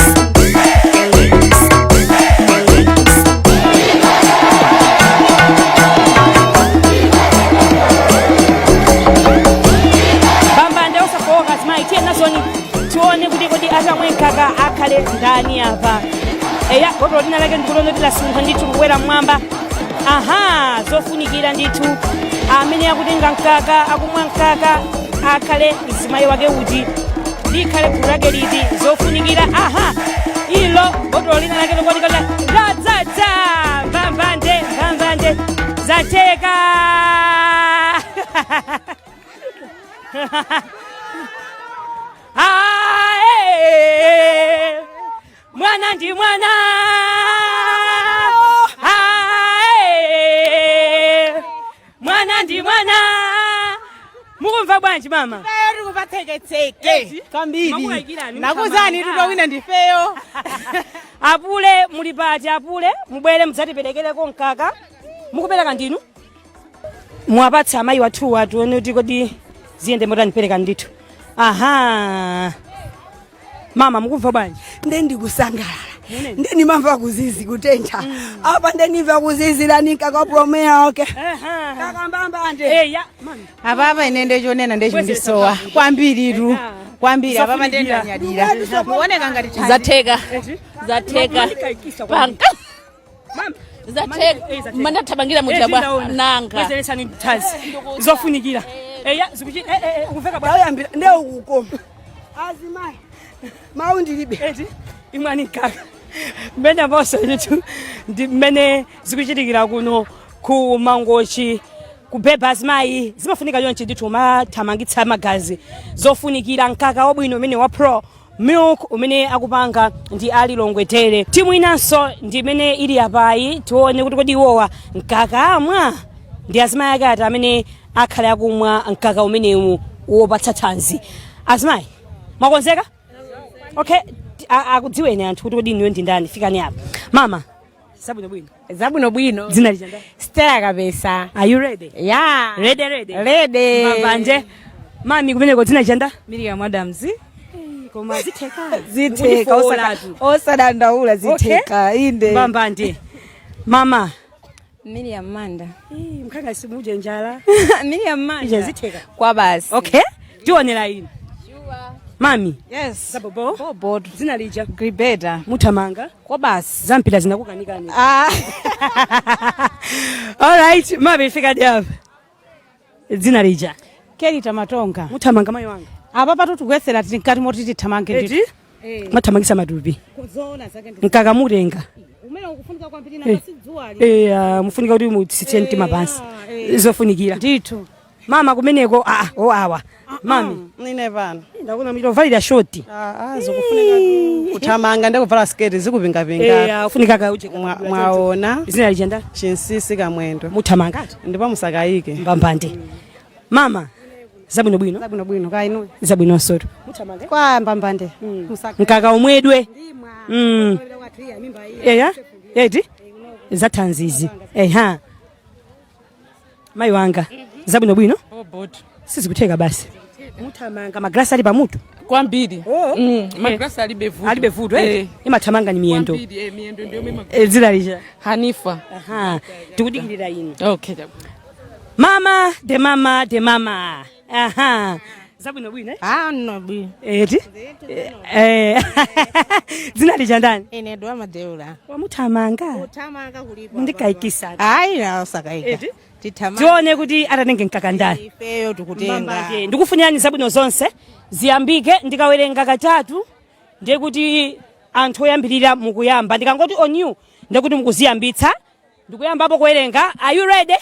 In the mix. In the mix. Mbambande, osafowoka azimayi, tiye nazoni, tione kuti kodi atamwe mkaka akhale ndani apa. Eya, botolo lina lake ndikuona kuti lasuntha ndithu kukwera mmwamba. Aha, zofunikira ndithu. Amene akutenga mkaka, akumwa mkaka, akhale mzimayi wake uti, likhale gulu lake liti? Zofunikira. Aha, ilo botolo lina lake likuoneka ladzadza. Mbambande, mbambande, zatheka. Ah, eh. Mwana ndi mwana. Ae. Mwana ndi mwana. Mukumva bwanji mama? Tikuvatseketseke kwambiri. Mamulayikirani, Nakuzani muthamanga. tutowina ndifeyo. Apule muli pati apule, mubwere mudzatiperekereko mkaka. Mukupereka ndinu? Mwapatsa amayi wathuwa tione kuti kodi ziyende motani. Pereka ndithu. Aha, mama, mukumva bwanji? Nde ndikusangalala, nde ndimamva kuzizi kutentha apa, nde ndimva kuzizira mkaka Promilk kakambambande. Eya mami. Apapa ine ndechonena ndechondisowa kwambiritu kwambiri. Apapa ndendanyadira muoneka ngati thanzi. Zatheka, zatheka panka, zatheka mandathamangira muchabwa nanga. Bwezeresani thanzi zofunikira. Eya, zikuchi ukumveka bwa Yayambira nde ukukoma azimayi, mawu ndilibe. Eti imwani mkaka mmene aponso ndithu ndi mmene zikuchitikira kuno ku Mangochi kubeba azimayi. Zimafunika chonchi ndithu, umathamangitsa magazi, zofunikira mkaka wabwino umene wa Pro Milk umene akupanga ndi a Lilongwe Dairy. Timu inanso ndi imene ili apayi, tione kuti kodi iwowa mkaka amwa ndi azimayi ake ati amene akhale akumwa mkaka umenewu wopatsa thanzi. Azimayi, mwakonzeka? Okay, akudziweni anthu kuti kodi inuyo ndi ndani. Fikani apa mama. Zabwinobwino? Zabwinobwino. Dzina lija ndani? Stella Kapesa. Are you ready? Yeah. Ready, ready? Ready. Mabanje mami, kumeneko dzina lija nda? Miriam Adams. Koma zitheka? Zitheka, osadandaula, zitheka inde. Mbambande mama. Miriam Manda. Mkhanga simuje njala. Miriam Manda. Ije zitheka. Kwa basi. Okay, tionera inu mami. Yes. Zabobo. Bobo. Dzina lija? Gribeta. Muthamanga? Kwa basi. Zampira zinakukanikani? Ah. Alright mami, fika apa, dzina lija? Kelita Matonga. Muthamanga mayi wanga? Apa patu tikuyesera, tili mkati moti tithamange Eti? ndithu. Mathamangisa matupi. Zoona zake ndi Mkaka mutenga. Umene ukufunika kwambiri nanga sidzuwali. Mufunika kuti mutsitse mtima pansi, zofunikira ndithu. Mama kumeneko, aa o awa mami. Ine pano. Ndakuna mitovalira short. Zikufunika kuthamanga ndikuvala sketi zikupingapinga. Ufunika kauche. Mwaona. Zina lija nda? Chinsisi Kamwendo. Muthamangati? Ndipo musakayike. Mbambande mama, zabwinobwino? Zabwinobwino, kainu? Zabwino soto. Kwa mbambande. Mkaka umwedwe. Eya, eti zathanzizi. Eha mayi wanga, zabwinobwino? Sizikutheka basi, muthamanga magrasi ali pamutu. Kwambiri. Magrasi alibe vuto. Alibe vuto, eh? Imathamanga ni miyendo. Kwambiri, miyendo ndio mema. Dzina lija? Hanifa. Aha, tikudikirira inu. Okay. Mama de mama de mama, aha, zabwinobwino, eh? Ah, no bwino. Eti dzina lija ndani? Ine Dwa Madeula. Wamuthamanga? Kuthamanga kulipo. Ndikayikisa. Ayi, osakayika. Eti? Tithamanga. Tione kuti atatenge mkaka ndani. Ifeyo tikutenga. Mbambande. Ndikufunirani zabwino zonse, ziyambike. Ndikawerenga katatu ndiye kuti anthu oyambirira mukuyamba. Ndikangoti "on you" ndiye kuti mukuziyambitsa. Ndikuyambapo kuwerenga. Are you ready?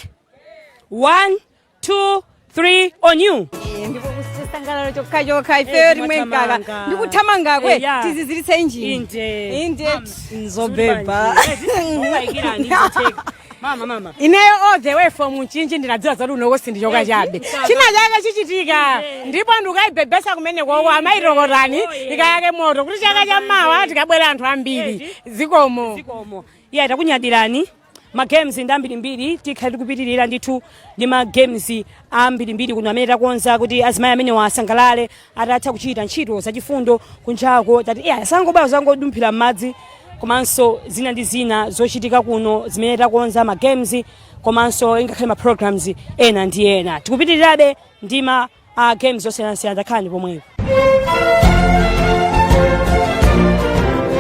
One, two, three, on you. Ndipo kusangalalo chokha chokha, ifeyo timwe mkaka ndikuthamangakwe. Eya. Tiziziritse injini. Inde. Inde. Nzobeba. Mama, mama. Ineyo all the way from Mchinji, ndinadziwa zoti unoko sindichoka chabe, china chake chichitika, ndipo ndikayibhebhesa kumene koko amaitokotani ikayake moto kuti chaka chammawa tikabwera anthu ambiri. Zikomo. Zikomo. Iye takunyadirani. Ma games ndi ambirimbiri, tikhale tikupitirira ndithu ndi ma games ambirimbiri kuno amene takonza kuti azimayi amene wasangalale atatha kuchita ntchito zachifundo kunjako. Tati iya, asangobwera zangodumphira m'madzi, komanso zina ndi zina zochitika kuno zimene takonza, ma games komanso ingakhale ma programs ena ndi ena. Tikupitirirabe ndi ma games osiyanasiyana, takhalani pomwepo.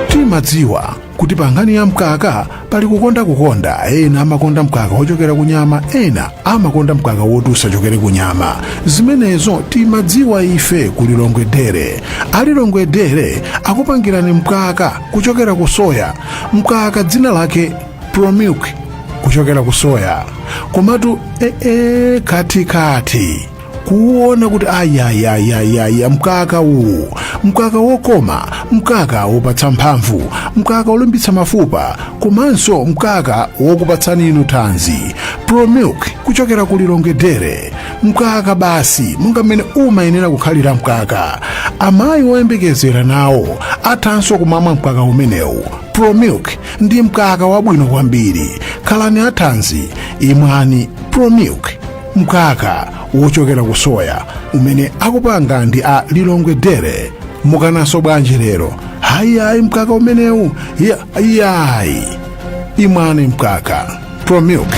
Timadziwa kuti pa nkhani ya mkaka pali kukonda kukonda. Ena amakonda mkaka wochokera ku nyama, ena amakonda mkaka woti usachokere ku nyama. Zimenezo timadziwa ife ku Lilongwe Dairy. A Lilongwe Dairy akupangirani mkaka kuchokera ku soya, mkaka dzina lake Promilk kuchokera ku soya. Komatu katikati kuona kuti ayayayayaya, mkaka uwu Mkaka wokoma, mkaka wopatsa mphamvu, mkaka wolimbitsa mafupa, komanso mkaka wokupatsani inu thanzi. Promilk kuchokera ku Lilongwe Dairy, mkaka basi monga mmene umayenera kukhalira mkaka. Amayi woyembekezera nawo athanso kumamwa mkaka umenewu. Promilk ndi mkaka wabwino kwambiri. Khalani athanzi, imwani Promilk, mkaka wochokera ku soya umene akupanga ndi a Lilongwe Dairy. Mukananso bwanji lero? Hayi, ayi, mkaka umenewu iyayi, imwani mkaka Promilk.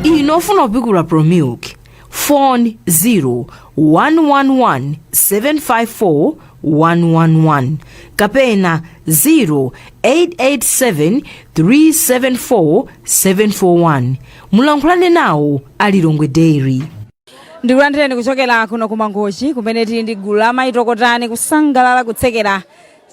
Inu ofuna kupikula Promilk, phone 0 111 754 111 kapena 0887 374 741. Mulankhulane nawo a Lilongwe Dairy. Ndikulandireni kuchokera kuno ku Mangochi, kumene tili ndi gulu la Amayi Tokotani kusangalala kutsekera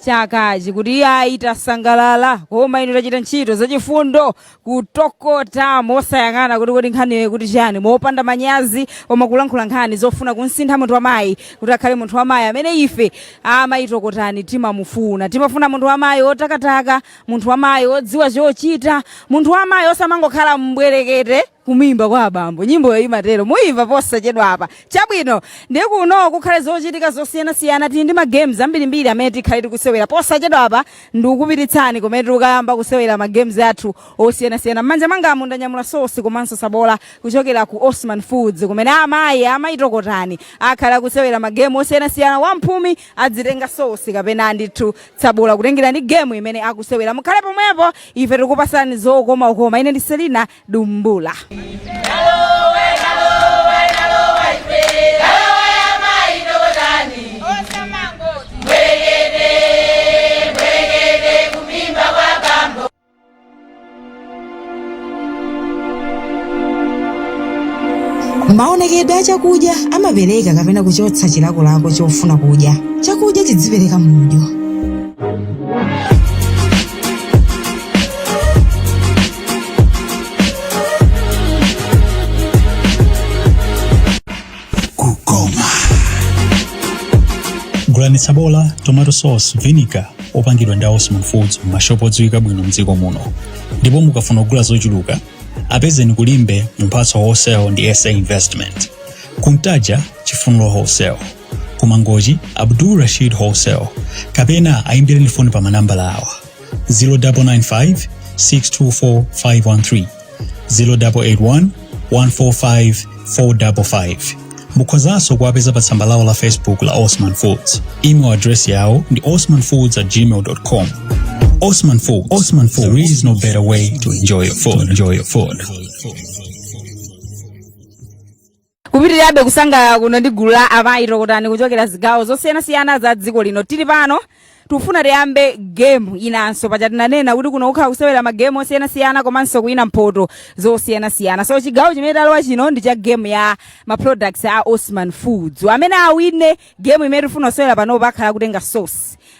chakachi, kuti iyayi, tasangalala, koma inu tachita ntchito zachifundo, kutokota mosayang'ana kuti kodi nkhaniyo kuti chani, mopanda manyazi, koma kulankhula nkhani zofuna kunsintha munthu wamayi kuti akhale munthu wamayi amene ife Amayi Tokotani timamufuna. Timafuna munthu wamayi otakataka, munthu wamayi odziwa chochita, munthu wamayi osamangokhala mbwerekete kumimba kwa abambo. Nyimboyo imatero, muyimva posachedwa apa. Chabwino, ndiye kuno kukhale zochitika zosiyanasiyana. Tili ndi magames ambirimbiri amene tikhale tikusewera posachedwa apa. Ndikupititsani kumene tikukayamba kusewera magames athu osiyanasiyana. M'manja mwangamu ndanyamula sosi komanso sabola kuchokera ku Osman Foods, kumene amayi Amayi Tokotani akhala kusewera magemu osiyanasiyana. Wamphumi adzitenga sosi kapena ndithu tsabola, kutengera ndi gemu imene akusewera. Mukhale pomwepo, ife tikupasani zokomakoma. Ine ndi Selina Dumbula. Maonekedwe a chakudya amapereka kapena kuchotsa chilakolako chofuna kudya. Chakudya chidzipereka mudyo. Kukoma. Gulani tsabola, tomato sauce, vinegar opangidwa ndi Osman Foods m'mashopu odziwika bwino mdziko muno, ndipo mukafuna kugula zochuluka, apezeni kulimbe mu Mphatso Wholesale ndi SA Investment, Kuntaja Chifuniro Wholesale, kumangochi Abdul Rashid Wholesale, kapena ayimbireni foni pa manambala awa: 0995 624 513, 0881 145 455. Mukhozanso kuwapeza pa tsamba lawo la Facebook la Osman Foods. Email address yawo ndi osmanfoods@gmail.com. Osman Foods. Osman Foods. There is no better way to enjoy your food. Enjoy your food. Kupitirirabe kusangalala kuno ndi gulu la Amayi Tokotani kuchokera zigawo zosiyanasiyana za dziko lino. Tili pano, tikufuna tiyambe game inanso. Paja tinanena kuti kuno kukhala kusewera magemu osiyanasiyana komanso kuwina mphoto zosiyanasiyana. So chigawo chimene talowa chino ndi cha game ya ma products a Osman Foods. Amene awine game imene tifuna kusewera panopa akhala kutenga sauce.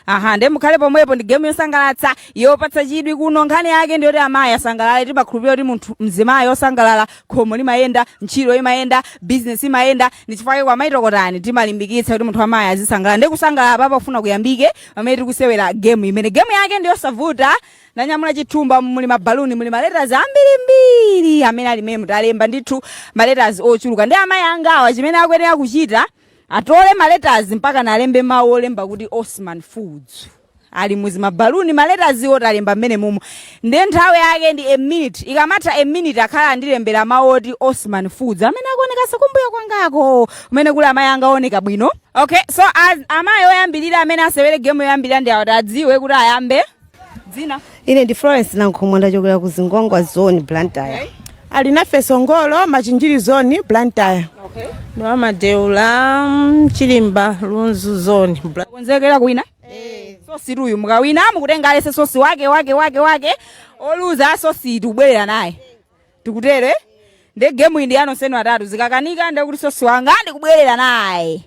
Aha, ndiye mukhale pomwepo. Ndi game yosangalatsa, yopatsa chidwi kuno. Nkhani yake ndiyoti amayi asangalale. Timakhulupirira kuti munthu mzimayi osangalala, khomo limayenda, ntchito imayenda, business imayenda. Ndi chifukwa kwa Amayi Tokotani timalimbikitsa kuti munthu amayi azisangalala. Ndiye kusangalala papa kufuna kuyambike pamene tikusewera game imene game yake ndiyosavuta. Ndanyamula chithumba, muli mabaluni, muli maletters ambirimbiri amene ali memu. Talemba ndithu maletters ochuluka. Ndi amayi angawa, chimene akuyenera kuchita, atole maletters mpaka nalembe mawu olemba kuti Osman Foods. Ali muzi mabaluni, maletters talemba mmene mumo. Ndiye nthawi yake ndi a minute. Ikamatha a minute, akhala andilembera mawu oti Osman Foods amene akuonekanso kumbuyo kwangako, kumene kuli amayi anga aoneka bwino. Okay, so amayi oyambirira amene asewere game yoyambirira ndi awo. Adziwe kuti ayambe. Dzina? Ine ndi Florence Nankhumwa, ndachokera ku Zingwangwa Zone, Blantyre. Ali nafe Songolo, Machinjiri Zone, Blantyre. Okay. Ndiwamadeula, Chilimba, Lunzu Zone. Konzekera kuwina sosi tuyu. Mukawina mukutenga alese sosi wake wake wake wake. Oluza, sosi tikubwerera naye. Tikutere nde gemu iyi ndi yanu atatu. Zikakanika, ndiye kuti sosi wanga ndikubwerera naye.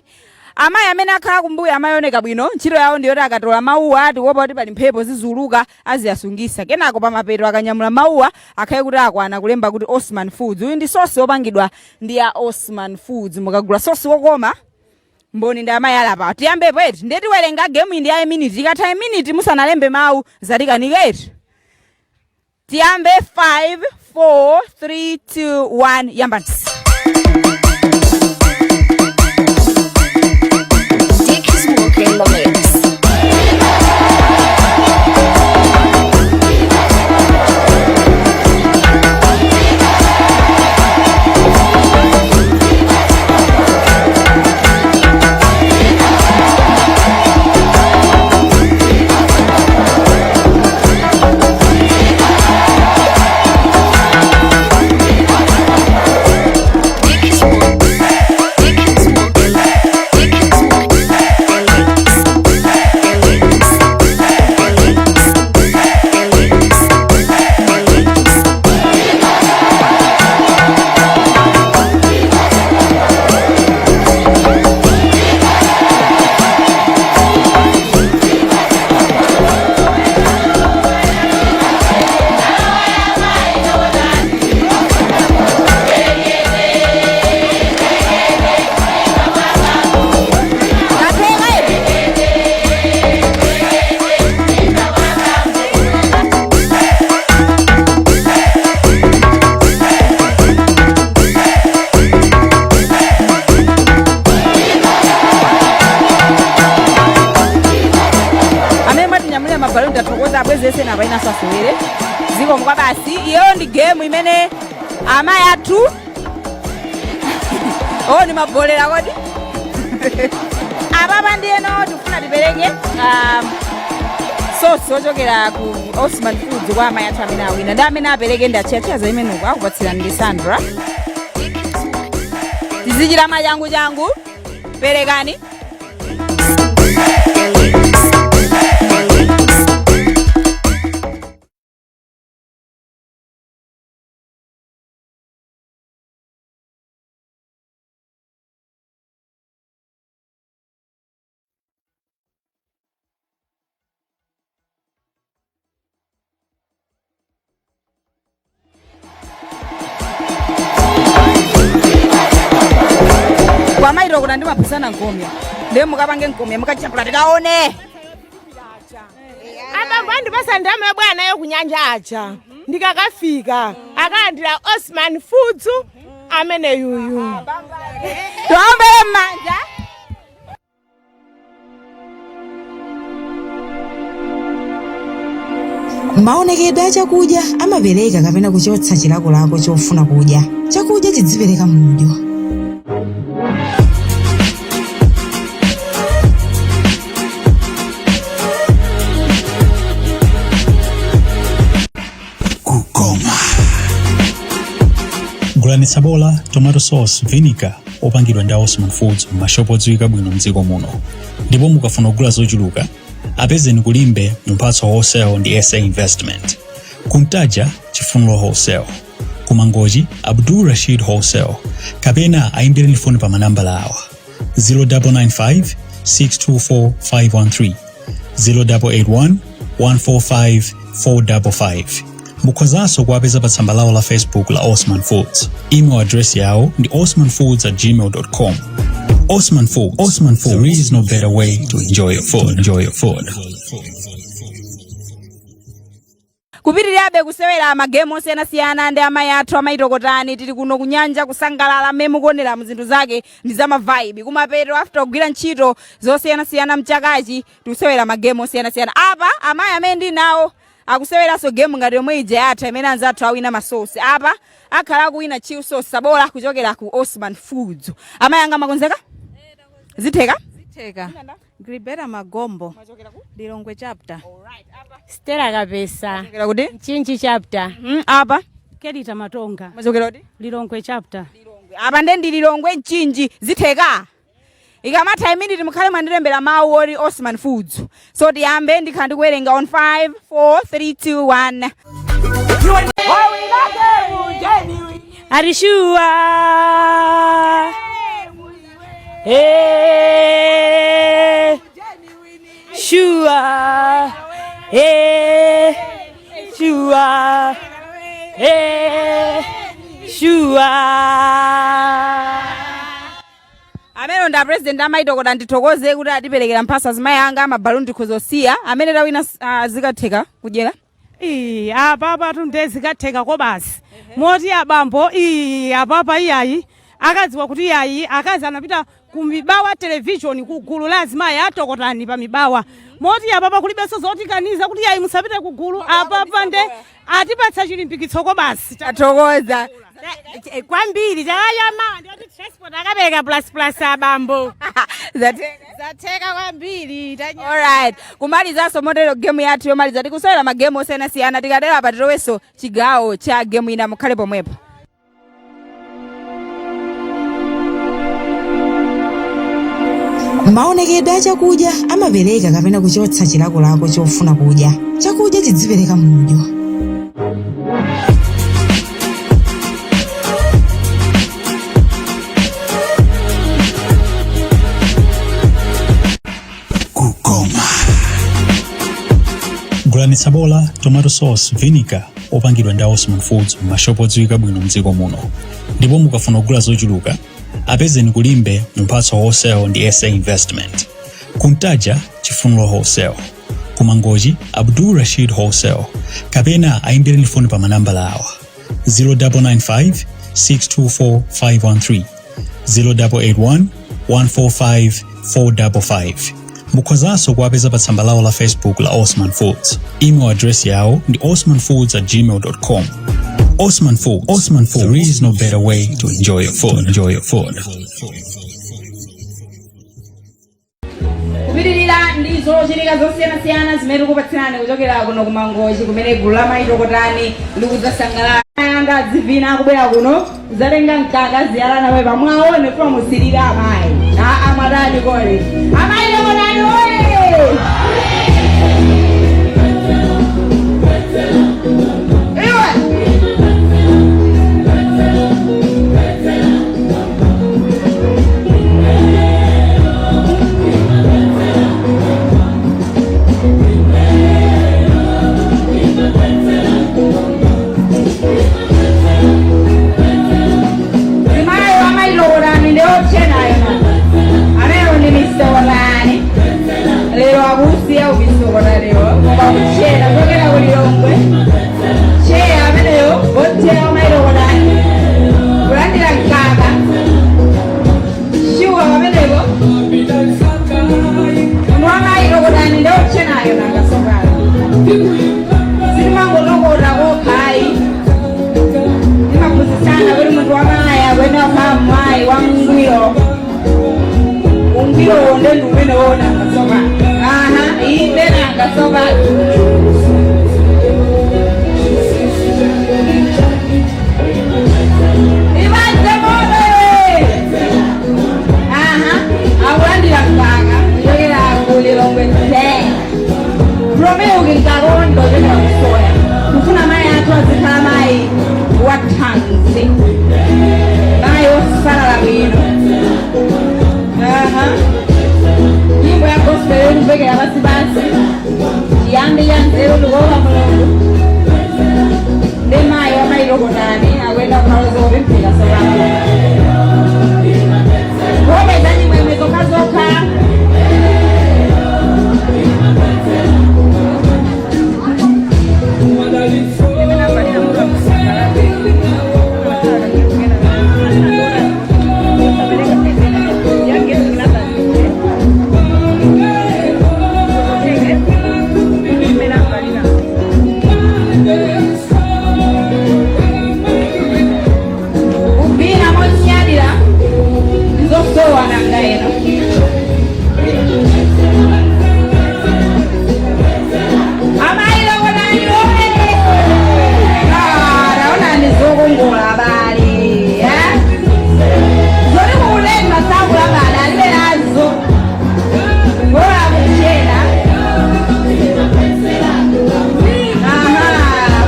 Amayi amene akhala kumbuyo, amayoneka bwino, ntchito yawo ndiyoti akatola mawuwa, tikuopa kuti pali mphepo zizuluka, aziyasungisa. Kenako pamapeto akanyamula mawuwa, akhale kuti akwana kulemba kuti Osman Foods. Uyu ndi sosi wopangidwa ndi ya Osman Foods. Mukagula sosi wokoma, Mboni ndi amayi alapa. Tiyambepo eti? Ndiye tiwerenga game ndi ya minute. Ikatha minute musanalembe mawu, zatikanika eti? Tiyambe 5 4 3 2 1 yambani. Dick is Walker in the mix. Dick is Walker. Dick is Walker. Dick is Walker. Mix. Mix. Mix. Mix. Tatheka eti? Amene mwatinyamulira mabaloni tathokoza, abwezese na paina sasewere. Zikomo kwa basi. Iyo ndi game imene amayi athu o ni mabolera kodi apapa. Ndiyeno tikufuna tipereke sosi ochokera ku Osman Foods kwa amayi athu amene awina. Ndi amene apereke ndi achiyachiya imenuko, akupatsirani ndi Sandra. Tizichita machangu changu, perekani. Mix. Mix. Kwamaitiro kuti andimaphisana nkomya, ndiye mukapange nkomya mukachapula tikaone. Abambo andipasa ndalama yobwera nayo kunyanja aja. Ndikakafika akalandira Osman Foods amene yuyu. Tiwaombere m'manja. Maonekedwe a chakudya amapereka kapena kuchotsa chilakolako chofuna kudya. Chakudya chidzipereka mudyo. Kukoma. Gulani tsabola, tomato sauce, vinegar opangidwa ndi Osman Foods m'mashopu odziwika bwino mdziko muno. Ndipo mukafuna kugula zochuluka, apezeni kulimbe mu Mphatso Wholesale ndi SA Investment, Kuntaja Chifuniro Wholesale, kumangochi Abdul Rashid Wholesale, kapena ayimbireni foni pa manambala awa: 0995 624 513, 0881 145 455. Mukhozanso kuwapeza pa tsamba lawo la Facebook la Osman Foods. Email address yawo ndi osmanfoods@gmail.com. Osman Foods. Osman Foods. There is no better way to enjoy your food. Enjoy your food. Kupitirirabe kusewera magemu osiyanasiyana ndi amayi athu amaitokotani. Tili kuno kunyanja kusangalala. Mmene mukuonera mu zinthu zake ndi za mavibe kumapeto after kugwira ntchito zosiyanasiyana mchakachi, tikusewera magemu osiyanasiyana. Apa amayi amene ndili nawo akuseweranso gemu ngati yomwe ija yatha imene anzathu awina masosi. Apa akhala akuwina chill sauce sabola kuchokera ku Osman Foods. Amayi anga, makonzeka? Zitheka? Zitheka. Gribera Magombo, Lilongwe chapter. Stella Kapesa. Kuti? Mchinji chapter. Apa? Kelita Matonga. Machokera kuti? Lilongwe chapter. Apa nde ndi Lilongwe, Mchinji. Zitheka? Ikamatha iminiti mukhale mwandilembera mawu oti Osman Foods. So tiyambe, ndikhala ndikuwerenga on 5 4 3 2 1. Arishuwa. Hey. Shua. Hey. Shua. Hey. Shua. Amene Amene ndi apresident amayi Tokotani, ndithokoze kuti atiperekera mphatso azimayi anga, amabaluni tikhozosiya amene tawina zikatheka kudyera. Ii, apapa tunde zikatheka ko basi, moti abambo ii, apapa iyayi, akadziwa kuti iyayi akazi anapita ku Mibawa Television, ku gulu la azimayi atokotani pa Mibawa, moti apapa kulibenso zotikaniza kuti iyayi musapite ku gulu. Apapa nde atipatsa chilimbikitso ko basi. Tathokoza kwambiri. Chaka chamawa ndiyoti transport akapereka plus plus abambo. Zatheka kwambiri. Alright, kumalizanso motero gemu yathu yomaliza. Tikusewera magemu osiyanasiyana. Tikatero apa tilowenso chigawo cha gemu ina. Mukhale pomwepo. Maonekedwe a chakudya amapereka kapena kuchotsa chilakolako chofuna kudya. Chakudya chidzipereka mudyo. Kukoma. Gulani tsabola, tomato sauce, vinegar opangidwa ndi Osman Foods m'mashopu odziwika bwino mdziko muno, ndipo mukafuna kugula zochuluka apezeni kulimbe mu Mphatso Wholesale ndi SA Investment, kuntaja Chifuniro Wholesale, kumangochi Abdul Rashid Wholesale, kapena ayimbireni foni pa manambala awa: 0995 624 513, 0881 145 455. Mukhozanso kuwapeza pa tsamba lawo la Facebook la Osman Foods. Email address yawo ndi osmanfoods@gmail.com. Osman Foods. Osman Foods. There is no better way to enjoy your food. Enjoy your food. Kupitirira ndi zochitika zosiyanasiyana zimene tikupatsirani kuchokera kuno kumangochi, kumene gulu la mayi Tokotani likudzasangalala. Anga adzivina, akubwera kuno kudzatenga mkaka ziyalana wepa. Mwaone funa musirira amayi. Aa, mwatani kodi amayi Tokotani oye! Iwe! Zimayi wamayi Tokotani ndi otchenayo amene ndi Mr. Otani. Lero akusiya uMr. Otaniwo koma kuchena kuchokera kulilongwe cheya ameneyo otcheya wamayi Tokotani kulandira mkaka shuwa pamenepo. Wamayi Tokotani ndi otchenayo nangasokala sitimangotokota kokhayi, timaphunzitsana kuti munthu wamayi akuyenera kukhala mmayi wa mngwiro. Ungwiro nde ndi umene wona ngasoka. Aha, inde nangasoka. Ibanze moto iwe. Aha, akulandira mkaka kuchokera ku Lilongwe te Promilk, mkaka wondo ochokera kusoya. Kufuna mayi athu azikhala mayi wathanzi, mayi osalala bwino. Aha, nyimbo ya gospel ikumvekera pansi pansi, chiyambi cha nzeru ndikuopa Mulungu. Ndi mayi wa mayi Tokotani akuyenda kukhala zopemphera sopano nkhope za nyimwemwe zokhazokha. Kupina monyadira ndizosowa nanga eno. Amayi Tokotani oye! Ah, taona ndizokongola abale, eh? Zoti kukulemba sakulabada alibe nazo ngola kuchena. Aha,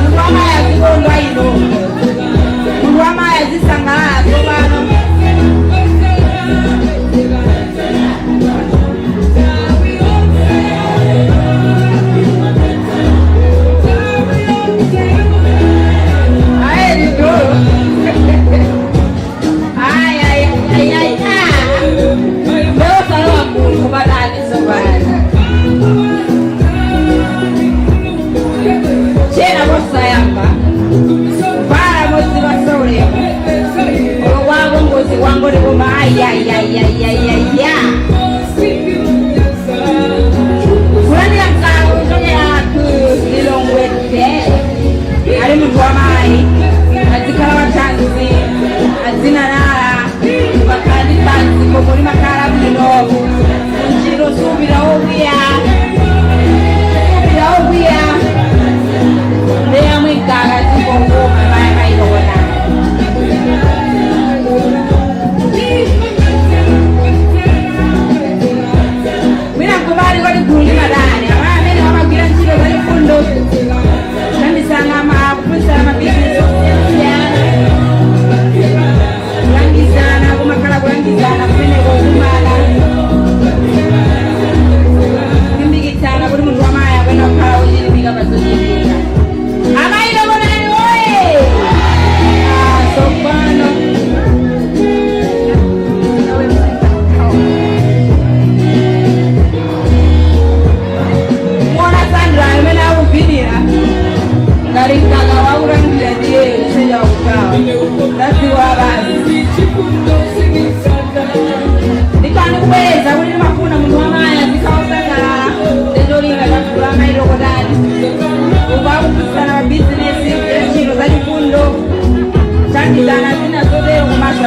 munthu wamayi azikondwa ino, munthu wamayi azisangalala tsopano. Ayi, ndidolo. Ay, ay, ay, ay, ah.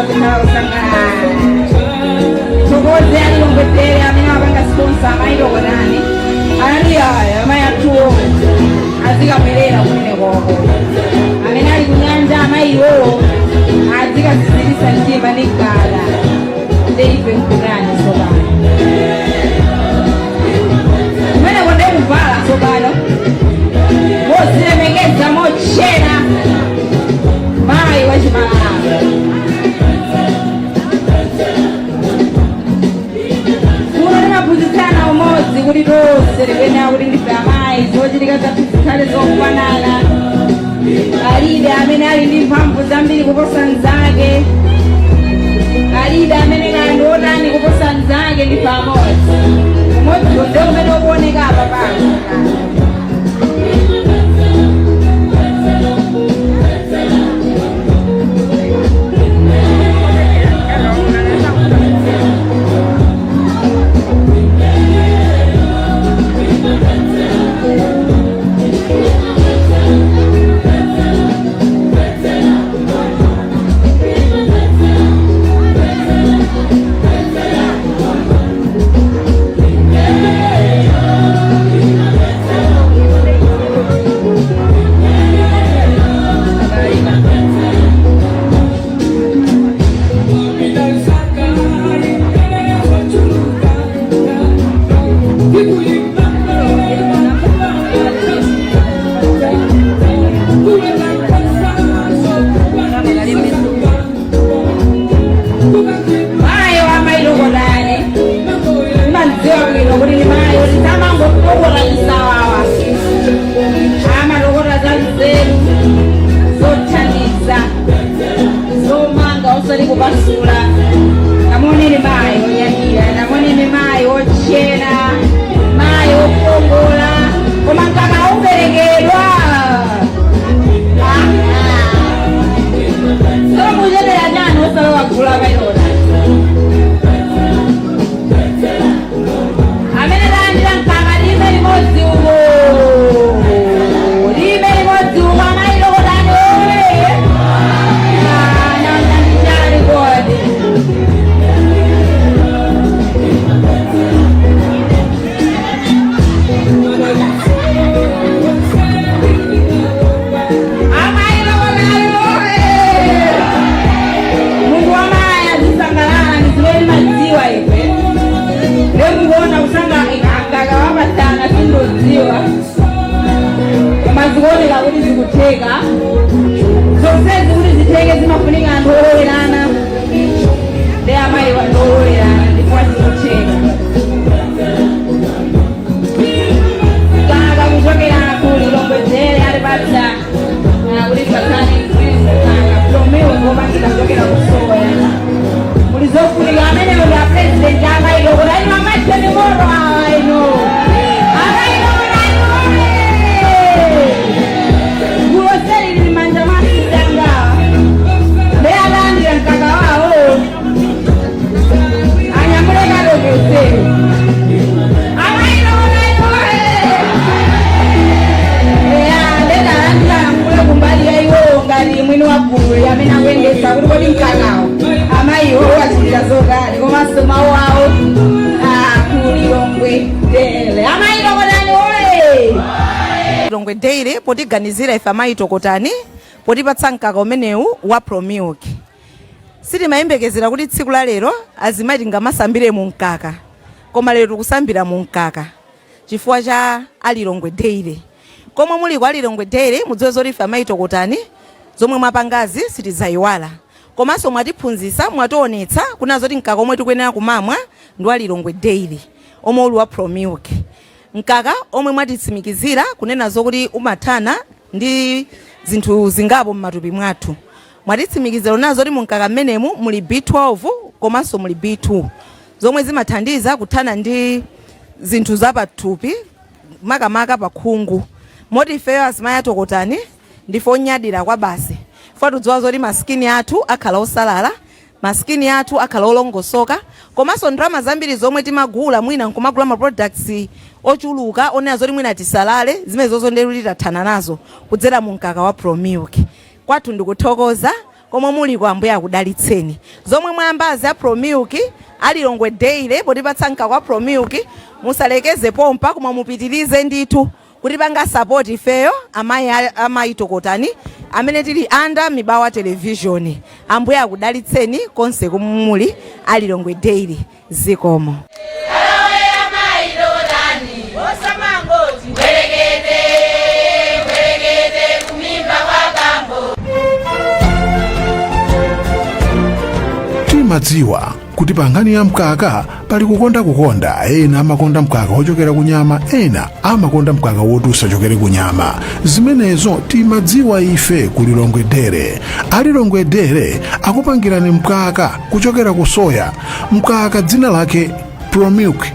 Kukhala kusangalala. Thokoze a Lilongwe Dairy amene amapanga sponsor Amayi Tokotani. Anati aya amayi athuwo azikamwerera kumene koko. Amene ali kunyanja amayiwo azikazizirisa mtima ndi mkaka. Nde ife nkutani tsopano? Kumeneko nde kuvala tsopano mozilemekeza, mochena, mayi wachimalawi. Kuno timaphunzitsana umodzi kuti tonse tikuyenera kuti ndife amayi, zochitika zathu zikhale zofanana. Palibe amene ali ndi mphamvu zambiri kuposa mnzake, palibe amene kaya ndi wotani kuposa mnzake. Ndife amodzi. Umodziwo nde umene ukuoneka apa pano. Mayi wa Amayi Tokotani imandziwa bwino kuti ndi mayi kuti samangotokota chisawawa, amatokota za nzeru, zothandiza, zomanga, osati kupasula. Tamuoneni mayi onyadira, tamuoneni mayi ochena, mayi okongola, koma mkaka auperekedwa. Tsono mukuchedwera chani osalowa gulu la Amayi Tokotani? Amene talandira mkaka, lime limodzi uko, lime limodzi uko. Amayi Tokotani oye! Nanga ndichali kodi? Amayi Tokotani oye! Mungu wa mayi azisangalala ndi zimene timadziwa ife. Lekuona kusanga mkaka wapatana, sindodziwa, koma zikuoneka kuti zikutheka zonsezi. Kuti zitheke zimafunika anthu olowerana, ndi amayi wanthu olowerana, ndipo zikutheka. Mkaka kuchokera ku Lilongwe Dairy atipatsa kuti patsane mkaka Promilk wopangika kuchokera ku soya. Muli zofunika amenewo ndi apresident Amayi Tokotani. Ino amacheni moto awa ino. Amayi Tokotani oye! Guloseri lili manja mwa asisi angawa, ndi atalandira mkaka wawo anyamule kalokesero. Amayi Tokotani oye! Eya, ndetalandira mkule kumbali ya iwowo ngati mwini wa gulu amene akuyendetsa kuti kodi mkakawo amayiwo achitira zotani, komanso mawu awo ku Lilongwe Dairy. Amayi Tokotani oye! Lilongwe Dairy potiganizira ife Amayi Tokotani, potipatsa mkaka umenewu wa Promilk. Sitimayembekezera kuti tsiku la lero azimayi tingamasambire mu mkaka, koma lero tikusambira mu mkaka chifukwa cha a Lilongwe Dairy. Komwe muli kwa Lilongwe Dairy, mudziwe zoti ife Amayi Tokotani zomwe mwapangazi sitidzayiwala. Komanso mwatiphunzitsa, mwationetsa kuna zoti mkaka omwe tikuyenera kumamwa ndi wa Lilongwe Dairy omwe uli wa Promilk, mkaka omwe mwatitsimikizira kunena zokuti umathana ndi zinthu zingapo m'matupi mwathu. Mwatitsimikizira kunena zoti mu mkaka mmenemu muli B12 komanso muli B2, zomwe zimathandiza kuthana ndi zinthu zapathupi, makamaka pa khungu. Moti ifeyo azimayi atokotani ndife onyadira kwa basi, chifukwa tudziwa zoti ma skin athu akhala osalala, ma skin athu akhala olongosoka. Komanso ndalama zambiri zomwe timagula, mwina nkumagula ma products ochuluka onena zoti mwina tisalale, zimene zozo ndetu titathana nazo kudzera mu mkaka wa Promilk. Kwathu ndikuthokoza. Komwe muliko, Ambuye akudalitseni. Zomwe mwayambazi a Promilk, a Lilongwe Dairy, potipatsa mkaka wa Promilk, musalekeze pompa, koma mupitirize ndithu kutipanga support ifeyo amayi amayi Tokotani amene tili under Mibawa Television. Ambuye akudalitseni konse komwe muli, a Lilongwe Dairy. Zikomo. Osamangoti bwerekete bwerekete kumimba kwa bambo. Timadziwa kuti pa nkhani ya mkaka pali kukonda kukonda. Ena amakonda mkaka wochokera ku nyama, ena amakonda mkaka woti usachokere ku nyama. Zimenezo timadziwa ife ku Lilongwe Dairy. A Lilongwe Dairy akupangirani mkaka kuchokera ku soya, mkaka dzina lake Promilk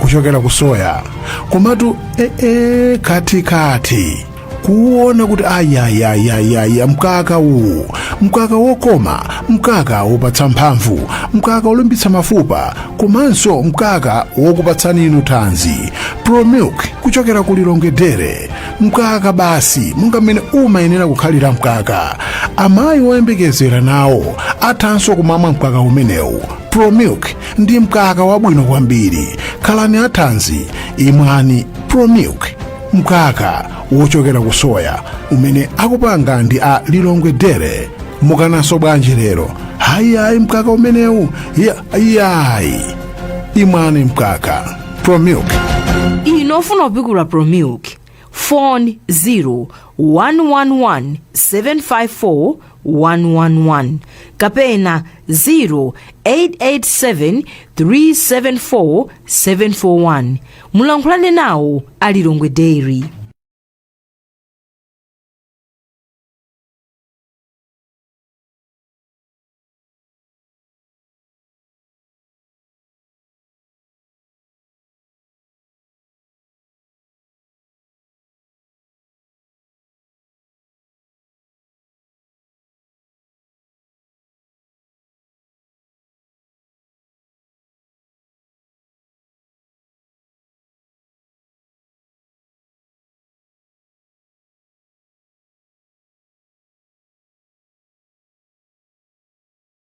kuchokera ku soya. Komatu ee, katikati kuwona kuti ayayayayaya, mkaka uwu, mkaka wokoma, mkaka wopatsa mphamvu, mkaka wolimbitsa mafupa, komanso mkaka wokupatsani inu thanzi. Promilk kuchokera ku Lilongwe Dairy, mkaka basi monga mmene umayenera kukhalira mkaka. Amayi woyembekezera nawo athanso kumamwa mkaka umenewu. Promilk ndi mkaka wabwino kwambiri. Khalani athanzi, imwani Promilk, mkaka wochokera ku soya umene akupanga ndi a Lilongwe Dairy. Mukananso bwanji lero? Hayihayi, mkaka umenewu iyayi, imwani mkaka Promilk. Inu ofuna kupikula Promilk, phone 0 111 754 111 kapena 0887 374 741. Mulankhulane nawo a Lilongwe Dairy.